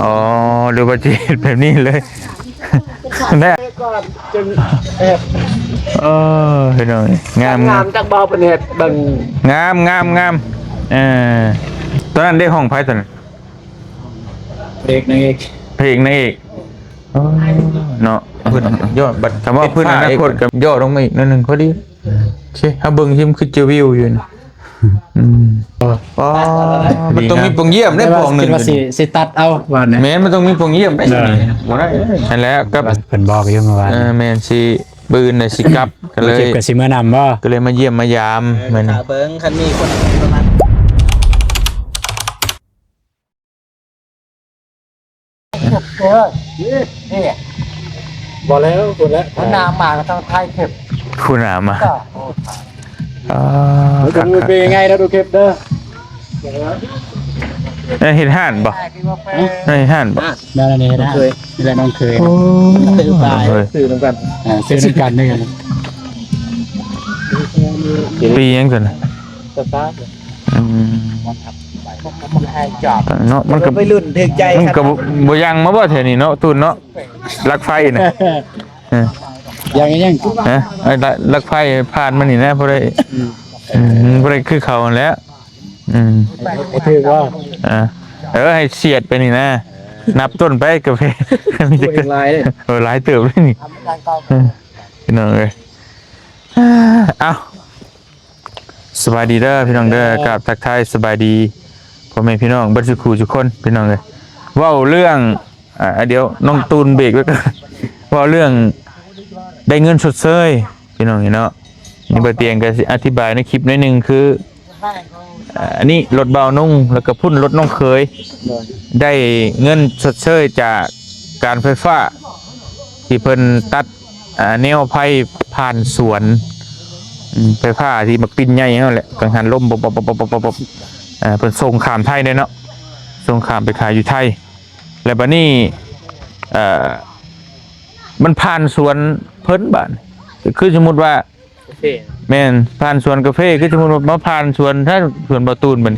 ອໍ ຫຼືວ່າຊິເຮັດແບບນີ້ເລີຍ ແລ້ວ ເອີ ພີ່ນ້ອງ ງາມ ງາມ ຈັກບໍ່ເພິ່ນເຮັດເບິ່ງ ງາມ ງາມ ງາມ ເອີ ຕອນນັ້ນເດ້ ຫ້ອງໃຜຕອນນັ້ນ? ພະເອກນາງເອກ ພະເອກນາງເອກ ອໍ ເນາະ ເພິ່ນຍອດ ບັດ ຄັນວ່າພື້ນອະນາຄົດກໍຍໍ້ລົງມາອີກໜ້ອຍໜຶ່ງ ພໍດີ ໂອເຄ ເຮົາເບິ່ງຊິມັນຄືຈະວິວຢູ່ນີ້ ອືມ ອໍ ມັນຕ້ອງມີປ່ອງຢ້ຽມໄດ້ປ່ອງໜຶ່ງ ຄິດວ່າຊິ ຊິຕັດເອົາວ່າແນວ ແມ່ນ ມັນຕ້ອງມີປ່ອງຢ້ຽມໄດ້ ເອີ ນີ້ ບໍ່ໄດ້ ຫັ້ນແຫຼະ ກັບ ເພິ່ນບອກຢູ່ເມື່ອວານ ເອີ ແມ່ນ ຊິ ມື້ອື່ນນະ ຊິກັບ ກໍເລີຍ ເກັບກໍຊິເມືອນຳບໍ່ ກໍເລີຍມາຢ້ຽມມາຢາມ ເອີ ແມ່ນ ຖ້າເບິ່ງ ຄັນມີຄົນປະມານ ເອີ ນີ້ ບໍ່ແລ້ວ ພຸ້ນແຫຼະ ຫົວໜ້າມາກໍຕ້ອງຖ່າຍເກັບ ຫົວໜ້າມາ ກໍ ອ່າ ມັນກໍເປັນໄງນະ ດູເກັບເດີ ເອີ ເຮັດຮ້ານບໍ່? ເຮັດຮ້ານບໍ່? ນັ້ນ ນີ້ເຮັດຮ້ານ ນີ້ແຫຼະນ້ອງເຄີຍ ໂອ້ ຊື້ປາຍ ຊື້ນຳກັນ ອ່າ ຊື້ນຳກັນນີ້ ປີຫຍັງຊັ້ນນະ? ສະຕາ ອືມ ເນາະ ມັນກໍ ໄປລຸ້ນຖືກໃຈ ມັນກໍບໍ່ ບໍ່ຍັງມາບໍ່ແຖວນີ້ເນາະ ຕູນເນາະ ຫຼັກໄຟນະ ເອີ ຍັງ ຍັງ ຮະ ໄອ້ ຫຼັກ ຫຼັກໄຟຜ່ານມານີ້ນະ ບໍ່ໄດ້ ອືມ ອືມ ບໍ່ໄດ້ຄືເຂົາຫັ້ນແຫຼະ ອືມ ບໍ່ຖືກບໍ່ ອ່າ ເອີ ໃຫ້ສຽດໄປນີ້ນະ ນັບຕົ້ນໄປກາເຟ ມີແຕ່ ໂອ້ຍ ຫຼາຍເດ້ ເອີ ຫຼາຍເຕີບເດ້ນີ້ ເອີ ພີ່ນ້ອງເອີຍ ເອົ້າ ສະບາຍດີເດີພີ່ນ້ອງເດີ ກາບທັກທາຍສະບາຍດີພໍ່ແມ່ພີ່ນ້ອງເບິດສູ່ຄູ່ສູ່ຄົນພີ່ນ້ອງເອີຍ ເວົ້າເລື່ອງ ອ່າ ດຽວນ້ອງຕູນເບຣກໄວ້ກ່ອນ ເວົ້າເລື່ອງໄດ້ເງິນຊົດເຊີຍພີ່ນ້ອງເນາະ ນີ້ບ່າວຕຽງກໍຊິອະທິບາຍໃນຄລິບໜ້ອຍໜຶ່ງ ຄື ອ່າ ອັນນີ້ລົດບ່າວນຸ່ງ ແລ້ວກໍພຸ້ນລົດນ້ອງເຂີຍ ໂດຍ ໄດ້ເງິນຊົດເຊີຍຈາກການໄຟຟ້າ ທີ່ເພິ່ນຕັດ ອ່າ ແນວໄຟຜ່ານສວນ ອືມ ໄຟຟ້າທີ່ມັກປິ່ນໃຫຍ່ຫັ້ນແຫຼະ ກັງຫັນລົມ ປັບໆ ອ່າ ເພິ່ນສົ່ງຂ້າມໄທເດ້ເນາະ ສົ່ງຂ້າມໄປຂາຍຢູ່ໄທ ແລ້ວບັດນີ້ ເອີ ມັນຜ່ານສວນເພິ່ນບາດ ຄືສົມມຸດວ່າ ກາເຟ ແມ່ນ ຜ່ານສວນກາເຟ ຄືສົມມຸດວ່າມາຜ່ານສວນ ຖ້າສວນບ່າວຕູນເພິ່ນ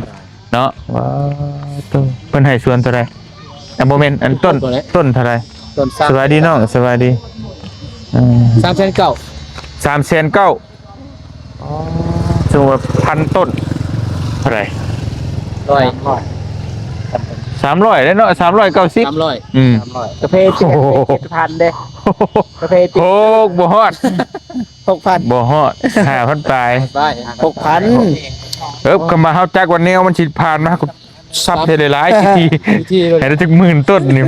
ເນາະ ວ້າ ໂທ້ ເພິ່ນໃຫ້ສວນເທົ່າໃດ? ອ່າ ບໍ່ແມ່ນ ອັນຕົ້ນ ຕົ້ນເທົ່າໃດ? ຕົ້ນສາມ ສະບາຍດີນ້ອງ ສະບາຍດີ ເອີ ສາມແສນເກົ້າ ສາມແສນເກົ້າ ອໍ ສົມມຸດວ່າພັນຕົ້ນເທົ່າໃດ? ຮ້ອຍ ສາມຮ້ອຍເດ້ເນາະ ສາມຮ້ອຍເກົ້າສິບ ສາມຮ້ອຍ ອືມ ສາມຮ້ອຍ ກາເຟເຈັດ ໂອ້ໂຫ ເຈັດພັນເດ້ ກາເຟເຈັດ ໂອ້ ບໍ່ຮອດ ຫົກພັນ ບໍ່ຮອດ ຫ້າພັນປາຍ ຫົກພັນ ເອີ ຄຳວ່າເຮົາຈັກວ່າແນວມັນຊິຜ່ານມາ ເຮົາກໍສັບໃຫ້ຫຼາຍໆ ສາມ ສີ່ທີ ສີ່ທີເລີຍ ໃຫ້ໄດ້ຈັກໝື່ນຕົ້ນນີ້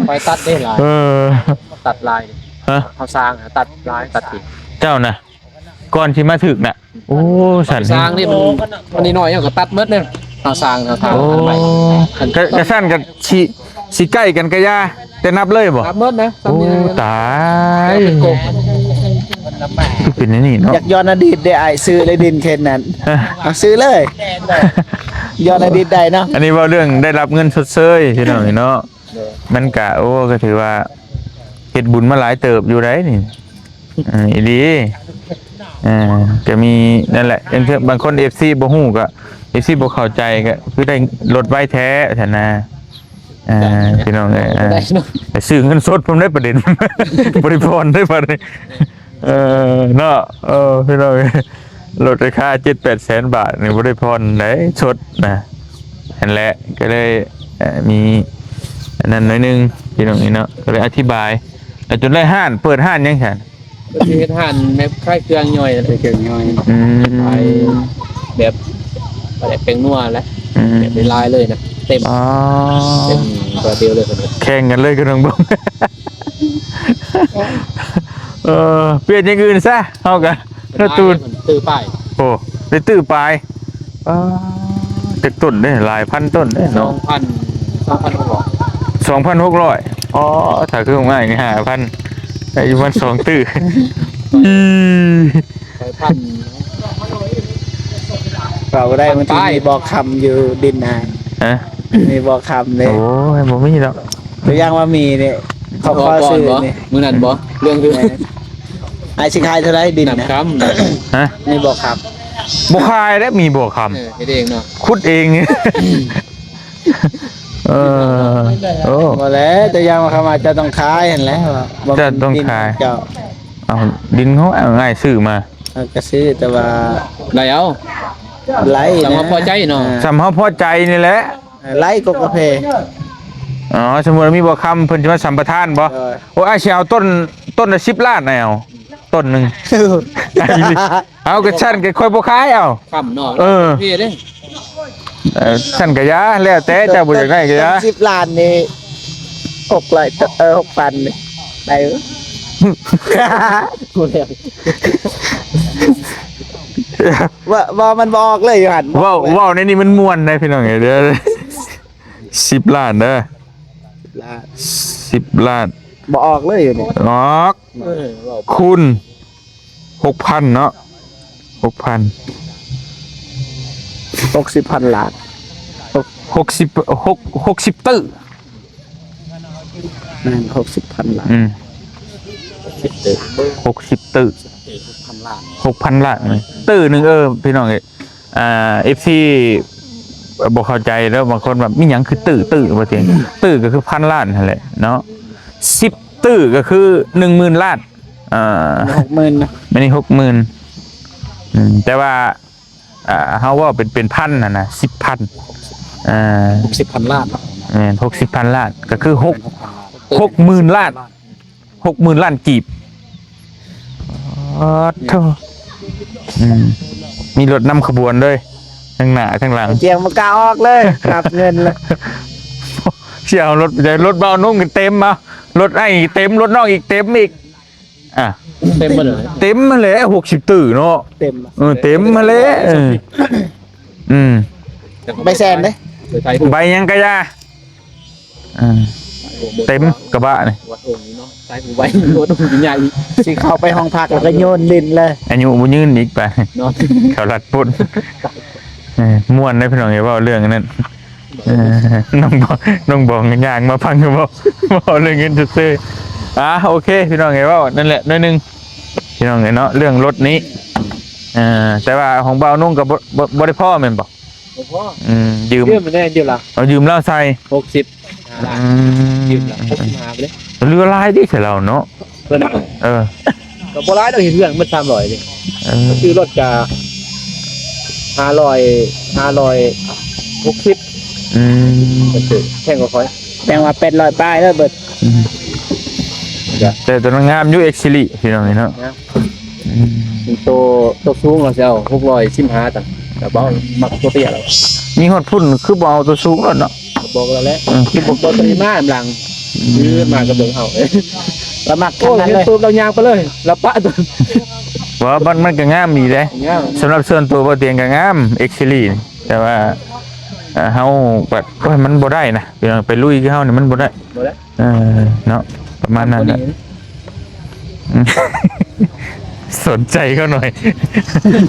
ໄປຕັດໄດ້ຫຼາຍ ເອີ ຕັດຫຼາຍ ຮະ ເຮົາສ້າງຕັດຫຼາຍ ຕັດອີກ ເຈົ້ານະ ກ່ອນຊິມາຖືກນະ ໂອ້ ສັນ ສ້າງນີ້ມັນ ມັນນ້ອຍໆ ເຮົາກໍຕັດໝົດເດ້ ເຮົາສ້າງ ເຮົາສ້າງ ໂອ້ ອັນໃໝ່ ກະ ກະຊັ້ນກໍຊິ ຊິໃກ້ກັນກະຢ່າ ແຕ່ນັບເລີຍບໍ່? ນັບໝົດນະ ໂອ້ ຕາຍ ເປັນກະກົກ ຄືເປັນອັນນີ້ເນາະ ຢາກຍ້ອນອະດີດເດ້ ອ້າຍ ຊື້ເລີຍດິນເຂດນັ້ນ ຮະ ເອົາ ຊື້ເລີຍ ຍ້ອນອະດີດໄດ້ເນາະ ອັນນີ້ເວົ້າເລື່ອງໄດ້ຮັບເງິນຊົດເຊີຍ ພີ່ນ້ອງເນາະ ໂດຍ ມັນກະ ໂອ້ ກໍຖືວ່າເຮັດບຸນມາຫຼາຍເຕີບຢູ່ໃດ໋ນີ້ ເອີ ອີ່ຫຼີ ເອີ ກໍມີນັ້ນແຫຼະ ບາງຄົນເອັຟຊີບໍ່ຮູ້ ກໍເອັຟຊີບໍ່ເຂົ້າໃຈ ກໍຄືໄດ້ລົດໄວແທ້ຊັ້ນນະ ເອີ ພີ່ນ້ອງເອີຍ ໄດ້ເນາະ ໄປຊື້ເງິນສົດ ຜົມໄດ້ປະເດັນ ບໍ່ໄດ້ຜ່ອນໄດ້ບັດນີ້ ເອີ ເນາະ ເອີ ພີ່ນ້ອງເອີຍ ລົດລາຄາເຈັດແປດແສນບາດນີ້ ບໍ່ໄດ້ຜ່ອນໄດ້ ສົດນະ ຫັ້ນແຫຼະ ກໍເລີຍ ເອີ ມີອັນນັ້ນໜ້ອຍໜຶ່ງ ພີ່ນ້ອງເອີຍເນາະ ກໍເລີຍອະທິບາຍ ແລ້ວຈົນໄດ້ຮ້ານ ເປີດຮ້ານຫຍັງຊັ້ນ? ເພິ່ນຊິເຮັດຮ້ານແບບຂາຍເຄື່ອງຍ່ອຍ ຂາຍເຄື່ອງຍ່ອຍ ອືມ ຂາຍແບບປາແດກແປ້ງນົວແຫຼະ ອືມ ແບບຫຼາຍໆເລີຍນະ ເຕັມ ອໍ ເຕັມຕົວດຽວເລີຍ ເພິ່ນ ແຂ່ງກັນເລີຍ ຄືນ້ອງເບິ່ງ ເອີ ປ່ຽນຢ່າງອື່ນຊະ ເຮົາກະ ຕູ້ນ ຕື້ປາຍ ໂອ້ ໄດ້ຕື້ປາຍ ປ້າ ຈັກຕົ້ນເດ້ ຫຼາຍພັນຕົ້ນເດ້ເນາະ ສອງພັນ ສອງພັນຫົກຮ້ອຍ ສອງພັນຫົກຮ້ອຍ ອໍ ຖ້າຄືຂອງອ້າຍນີ້ຫ້າພັນ ໄດ້ຢູ່ປະມານສອງຕື້ ອີ ຫຼາຍພັນ ເວົ້າບໍ່ໄດ້ ມັນມີບໍ່ຄຳຢູ່ດິນນະ ຮະ ມີບໍ່ຄຳເດ້ ໂອ້ຍ ບໍ່ມີດອກ ຕົວຢ່າງວ່າມີນີ້ ເຂົາຂໍຊື້ນີ້ ມື້ນັ້ນບໍ່ ເລື່ອງຄື ອ້າຍຊິຂາຍເທົ່າໃດດິນນະ ຄຳ ຮະ ມີບໍ່ຄຳ ບໍ່ຂາຍແລ້ວ ມີບໍ່ຄຳ ເອີ ເຮັດເອງເນາະ ຂຸດເອງ ເອີ ໂອ້ ບໍ່ແລ້ວ ເຈົ້າຢາກມາເຂົ້າມາ ເຈົ້າຕ້ອງຂາຍຫັ້ນແຫຼະ ເຈົ້າຕ້ອງຂາຍ ເຈົ້າ ເອົາ ດິນຂອງອ້າຍຊື້ມາ ເຮົາກໍຊື້ ແຕ່ວ່າໄລ່ເອົາ ໄລ່ ສ່ຳເຮົາພໍໃຈເນາະ ອ່າ ສ່ຳເຮົາພໍໃຈນີ້ແຫຼະ ເອີ ໄລ່ກໍກາເຟ ອໍ ສົມມຸດວ່າມີບໍ່ຄຳ ເພິ່ນຊິມາສຳປະທານບໍ່? ໂດຍ ໂອ້ ອ້າຍຊິເອົາຕົ້ນ ຕົ້ນລະສິບລ້ານ ອ້າຍເອົາ ຕົ້ນໜຶ່ງ ເອົາ ກໍຊັ້ນກໍຂ້ອຍບໍ່ຂາຍເອົາ ຄຳເນາະ ເອີ ເພເດ້ ເອີ ຊັ້ນກໍຢ່າ ແລ້ວແຕ່ເຈົ້າບໍ່ຢາກໄດ້ກໍຢ່າ ສິບລ້ານນີ້ ຫົກຮ້ອຍ ເອີ ຫົກພັນນີ້ ໄດ້ເອີ ບໍ່ ບໍ່ ມັນບໍ່ອອກເລີຍຢູ່ຫັ້ນ ເວົ້າ ເວົ້າໃນນີ້ມັນມ່ວນໄດ໋ພີ່ນ້ອງເອີຍ ເດີ ສິບລ້ານເດີ ສິບລ້ານ ສິບລ້ານ ບໍ່ອອກເລີຍຢູ່ນີ້ ອອກ ເອີ ເວົ້າ ຄູນ ຫົກພັນເນາະ ຫົກພັນ ຫົກສິບພັນລ້ານ ຫົກ ຫົກສິບ ຫົກ ຫົກສິບຕື້ ແມ່ນ ຫົກສິບພັນລ້ານ ອືມ ຫົກສິບຕື້ ຫົກສິບຕື້ ຫົກພັນລ້ານ ຫົກພັນລ້ານ ຕື້ໜຶ່ງ ເອີ ພີ່ນ້ອງເອີຍ ອ່າ ເອັຟຊີ ບໍ່ເຂົ້າໃຈເດີ ບາງຄົນວ່າມີຫຍັງຄືຕື້ ຕື້ ວ່າຊີ້ ຕື້ກໍຄືພັນລ້ານຫັ້ນແຫຼະເນາະ ສິບຕື້ກໍຄືໜຶ່ງໝື່ນລ້ານ ອ່າ ຫົກໝື່ນນະ ແມ່ນ ຫົກໝື່ນ ອືມ ແຕ່ວ່າ ອ່າ ເຮົາເວົ້າເປັນ ເປັນພັນຫັ້ນນະ ສິບພັນ ອ່າ ຫົກສິບພັນລ້ານ ແມ່ນ ຫົກສິບພັນລ້ານ ກໍຄືຫົກ ຫົກໝື່ນລ້ານ ຫົກໝື່ນລ້ານກີບ ອໍ ໂທ້ ອືມ ມີລົດນຳຂະບວນເລີຍ ທັງໜ້າທັງຫຼັງ ຈຽງບໍ່ກ້າອອກເລີຍ ຮັບເງິນລະ ຊິເອົາລົດ ລົດບ່າວນຸ່ງກໍເຕັມ ເອົາ ລົດອ້າຍເຕັມ ລົດນ້ອງອີກເຕັມອີກ ອ່ະ ເຕັມໝົດເລີຍ ເຕັມຫັ້ນແຫຼະ ຫົກສິບຕື້ເນາະ ເຕັມ ເອີ ເຕັມຫັ້ນແຫຼະ ເອີ ອືມ ໃບແຊນເດ້ ໃບຫຍັງກະຢ່າ ອ່າ ເຕັມກະບະນີ້ ວັດອົງນີ້ເນາະ ໃສ່ຜູ້ໄວ ວັດອົງໃຫຍ່ ຊິເຂົ້າໄປຫ້ອງພັກແລ້ວກໍໂຍນດິນເລີຍ ອາຍຸບໍ່ຍືນອີກປານນີ້ເນາະ ເຂົາລັດປຸ້ນ ເອີ ມ່ວນເດ້ພີ່ນ້ອງເອີຍ ເວົ້າເລື່ອງອັນນັ້ນ ເອີ ນ້ອງບອງ ນ້ອງບອງຍ່າງມາຟັງຢູ່ບໍ່ ເວົ້າເລື່ອງເງິນຊື່ໆ ອ່າ ໂອເຄ ພີ່ນ້ອງເອີຍ ເວົ້ານັ້ນແຫຼະໜ້ອຍໜຶ່ງ ພີ່ນ້ອງເອີຍເນາະ ເລື່ອງລົດນີ້ ເອີ ແຕ່ວ່າຂອງບ່າວນຸ່ງກໍບໍ່ ບໍ່ ບໍ່ໄດ້ພໍແມ່ນບໍ່? ບໍ່ພໍ ອືມ ຢືມ ຢືມແດ່ ຢືມລາວ ເອົາຢືມລາວໃສ່ ຫົກສິບ ອືມ ຢືມລາວ ຫົກສິບຫ້າໄປເລີຍ ເຫຼືອຫຼາຍເດ້ໃສ່ລາວເນາະ ເພິ່ນ ເອີ ກໍບໍ່ຫຼາຍດອກ ເຮັດເຮືອນໝົດສາມຮ້ອຍເດ້ ເອີ ຊື້ລົດກະຫ້າຮ້ອຍ ຫ້າຮ້ອຍຫົກສິບ ອືມ ແພງກວ່າຂ້ອຍ ແພງວ່າແປດຮ້ອຍປາຍເດີເບິດ ອືມ ແຕ່ຕົວນັ້ນງາມຢູ່ ເອັກຊີລີ ພີ່ນ້ອງເອີຍເນາະ ງາມ ອືມ ໂຕ ໂຕສູງລະຊິເອົາຫົກຮ້ອຍສິບຫ້າ ຕະ ແຕ່ບໍ່ມັກໂຕເຕ້ຍລະ ມີຮອດພຸ້ນຄືບໍ່ເອົາໂຕສູງລະເນາະ ບອກລະແຫຼະ ເອີ ຄືບໍ່ ບໍ່ໄດ້ມານຳຫຼັງ ອືມ ຄືມາກະເບິ່ງເຮົາ ລະມັກ ໂອ້ ຄັນນັ້ນເລີຍ ເຫັນໂຕລະຍ່າງໄປເລີຍ ລະປະໂຕ ບໍ່ ມັນ ມັນກະງາມດີເດ້ ງາມ ສຳລັບສ່ວນໂຕບໍ່ຕຽງກະງາມ ເອັກຊີລີ ແຕ່ວ່າ ເອີ ເຮົາແບບ ໂອ້ຍ ມັນບໍ່ໄດ້ນະ ໄປລຸຍຄືເຮົານີ້ມັນບໍ່ໄດ້ ບໍ່ໄດ້ ເອີ ເນາະ ປະມານນັ້ນແຫຼະ ສົນໃຈເຂົາໜ້ອຍ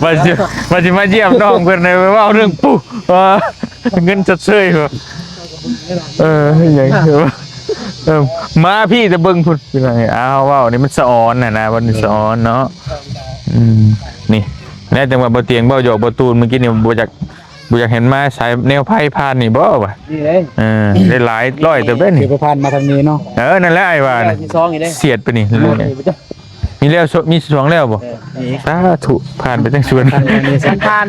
ວ່າຊິ ວ່າຊິມາຢ້ຽມນ້ອງເພິ່ນ ໄດ້ເວົ້າເລື່ອງປູ ເອີ ເງິນຊົດເຊີຍ ເອີ ຫຍັງ ເອີ ມາພີ້ແຕ່ເບິ່ງພຸ້ນ ພີ່ນ້ອງເອີຍ ອ້າວ ເວົ້ານີ້ມັນສະອອນຫັ້ນນະ ມັນສະອອນເນາະ ອືມ ນີ້ ແລະ ຈັ່ງວ່າບໍ່ຕຽງເວົ້າຫຍອກບໍ່ຕູນ ມື້ກີ້ນີ້ ບໍ່ຢາກ ບໍ່ຢາກເຫັນມາສາຍແນວໄຟຜ່ານນີ້ບໍ່ວະ? ນີ້ເດ້ ເອີ ໄດ້ຫຼາຍຮ້ອຍເຕີບເດ້ນີ້ ຊິໄປຜ່ານມາທາງນີ້ເນາະ ເອີ ນັ້ນແຫຼະອ້າຍວ່ານະ ສຽດໄປນີ້ ມີແລ້ວ ມີສວນແລ້ວບໍ່? ເອີ ມີ ສາທຸ ຜ່ານໄປທາງສວນ ຜ່ານ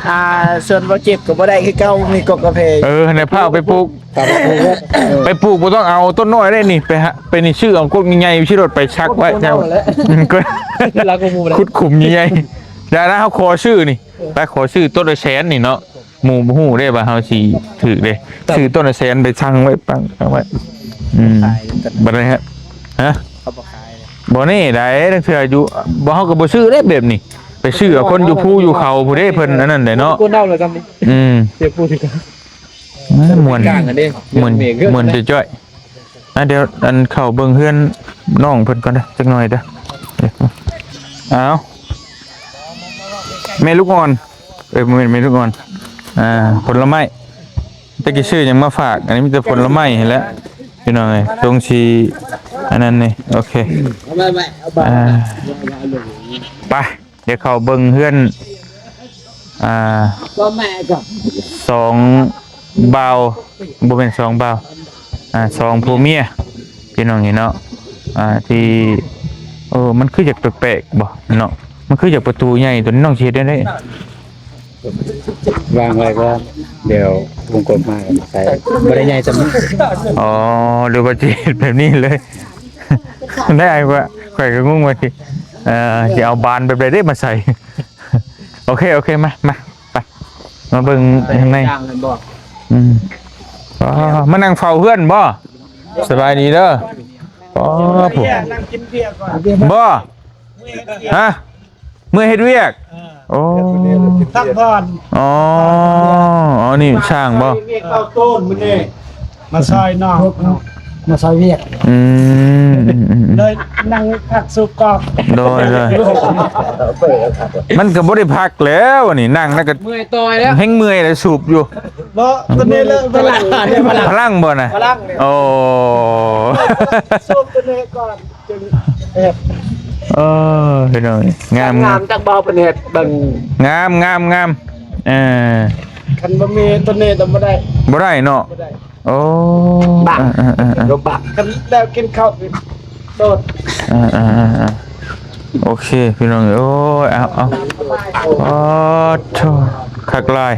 ອ່າ ສວນບໍ່ເຈັບກໍບໍ່ໄດ້ຄືເກົ່າ ມີກົກກາເຟ ເອີ ຫັ້ນແຫຼະ ພາເອົາໄປປູກ ໄປປູກບໍ່ຕ້ອງເອົາຕົ້ນນ້ອຍເດ້ນີ້ ໄປຫາ ໄປນີ້ຊື້ເອົາກົກໃຫຍ່ໆ ຂີ່ລົດໄປຊັກໄວ້ແຖວ ລາວກໍບໍ່ໄດ້ ຂຸດຂຸມໃຫຍ່ໆ ຢ່ານະ ເຮົາຂໍຊື້ນີ້ ໄປຂໍຊື້ຕົ້ນລະແສນນີ້ເນາະ ໝູ່ບໍ່ຮູ້ເດ້ວ່າເຮົາຊິຖືກເດ້ ຊື້ຕົ້ນລະແສນໄປສັ່ງໄວ້ ປັງ ຕັ້ງໄວ້ ອືມ ບັດນີ້ ຮະ ເຂົາບໍ່ຂາຍເດ້ ບໍ່ແນ່ໃດ໋ ລາງເທື່ອຢູ່ ບໍ່ ເຮົາກໍບໍ່ຊື້ເດ້ແບບນີ້ ໄປຊື້ເອົາຄົນຢູ່ພູຢູ່ເຂົາພຸ້ນເດ້ ເພິ່ນອັນນັ້ນແຫຼະເນາະ ຄົນເຮົາລະຊ່ຳນີ້ ອືມ ເສຍຜູ້ທີ່ ອ່າ ມ່ວນ ມ່ວນ ມ່ວນຈ້ອຍໆ ອ່າ ດຽວ ອັນ ເຂົ້າເບິ່ງເຮືອນນ້ອງເພິ່ນກ່ອນເດີ ຈັກໜ້ອຍເດີ ເອົາ ແມ່ລູກອ່ອນ ເອີຍ ບໍ່ແມ່ນແມ່ລູກອ່ອນ ອ່າ ຜົນລະໄມ້ ແຕ່ກີ້ຊື້ຫຍັງມາຝາກ ອັນນີ້ມີແຕ່ຜົນລະໄມ້ຫັ້ນແຫຼະ ພີ່ນ້ອງເອີຍ ຊົງຊິ ອັນນັ້ນນີ້ ໂອເຄ ອ່າ ໄປ ດຽວເຂົ້າເບິ່ງເຮືອນ ອ່າ ສອງບ່າວ ບໍ່ແມ່ນສອງບ່າວ ອ່າ ສອງຜົວເມຍພີ່ນ້ອງເອີຍເນາະ ອ່າ ທີ່ ເອີ ມັນຄືຢາກແປກໆບໍ່ເນາະ ມັນຄືຢາກປະຕູໃຫຍ່ ຕົວນີ້ນ້ອງຊິເຮັດແນວໃດ? ວາງໄວ້ກ່ອນ ດຽວວົງກົບມາໃສ່ ບໍ່ໄດ້ໃຫຍ່ສ່ຳນີ້. ອໍ ຫຼືວ່າຊິເຮັດແບບນີ້ເລີຍ? ໄດ້ ອ້າຍວ່າ ຂ້ອຍກໍງົງວ່າຊິ ເອີ ຊິເອົາບານແບບໃດເດ້ມາໃສ່. ໂອເຄ ໂອເຄ ມາ ມາ ໄປ ມາເບິ່ງຂ້າງໃນ. ອືມ ອໍ ມານັ່ງເຝົ້າເຮືອນບໍ່? ສະບາຍດີເດີ. ອໍ ຜູ້ ບໍ່ ຮະ? ເມື່ອຍເຮັດວຽກ. ໂອ້ ພັກຜ່ອນ. ອໍ ອໍ ນີ້ຊ່າງບໍ່? ເອົາໂຕນມື້ນີ້ມາຊ່ອຍນ້ອງ ມາຊ່ອຍວຽກ. ອືມ ເລີຍນັ່ງພັກສູບກອກ. ໂດຍ ໂດຍ ມັນກໍບໍ່ໄດ້ພັກແລ້ວນີ້ ນັ່ງແລ້ວກໍເມື່ອຍຕ່ອຍແລ້ວ ແຮງເມື່ອຍແລ້ວສູບຢູ່. ບໍ່ ຕົວນີ້ແຫຼະ ພະລັງ ພະລັງບໍ່ນະ? ພະລັງ. ໂອ້ ສູບຕົວນີ້ກ່ອນ. ເອີ ພີ່ນ້ອງ ງາມ ງາມຈັກບໍ່ເພິ່ນເຮັດເບິ່ງ. ງາມ ງາມ ງາມ. ເອີ ຄັນບໍ່ມີຕົວນີ້ກໍບໍ່ໄດ້ ບໍ່ໄດ້ເນາະ. ບໍ່ໄດ້. ໂອ້ ບັກ ເອີໆໆໆ ລົບບັກ ຄັນແລ້ວກິນເຂົ້າໂດດ. ເອີໆໆ ໂອເຄ ພີ່ນ້ອງ. ໂອ້ຍ ເອົາ ເອົາ ໂອ້ໂທ້ ຄັກຫຼາຍ.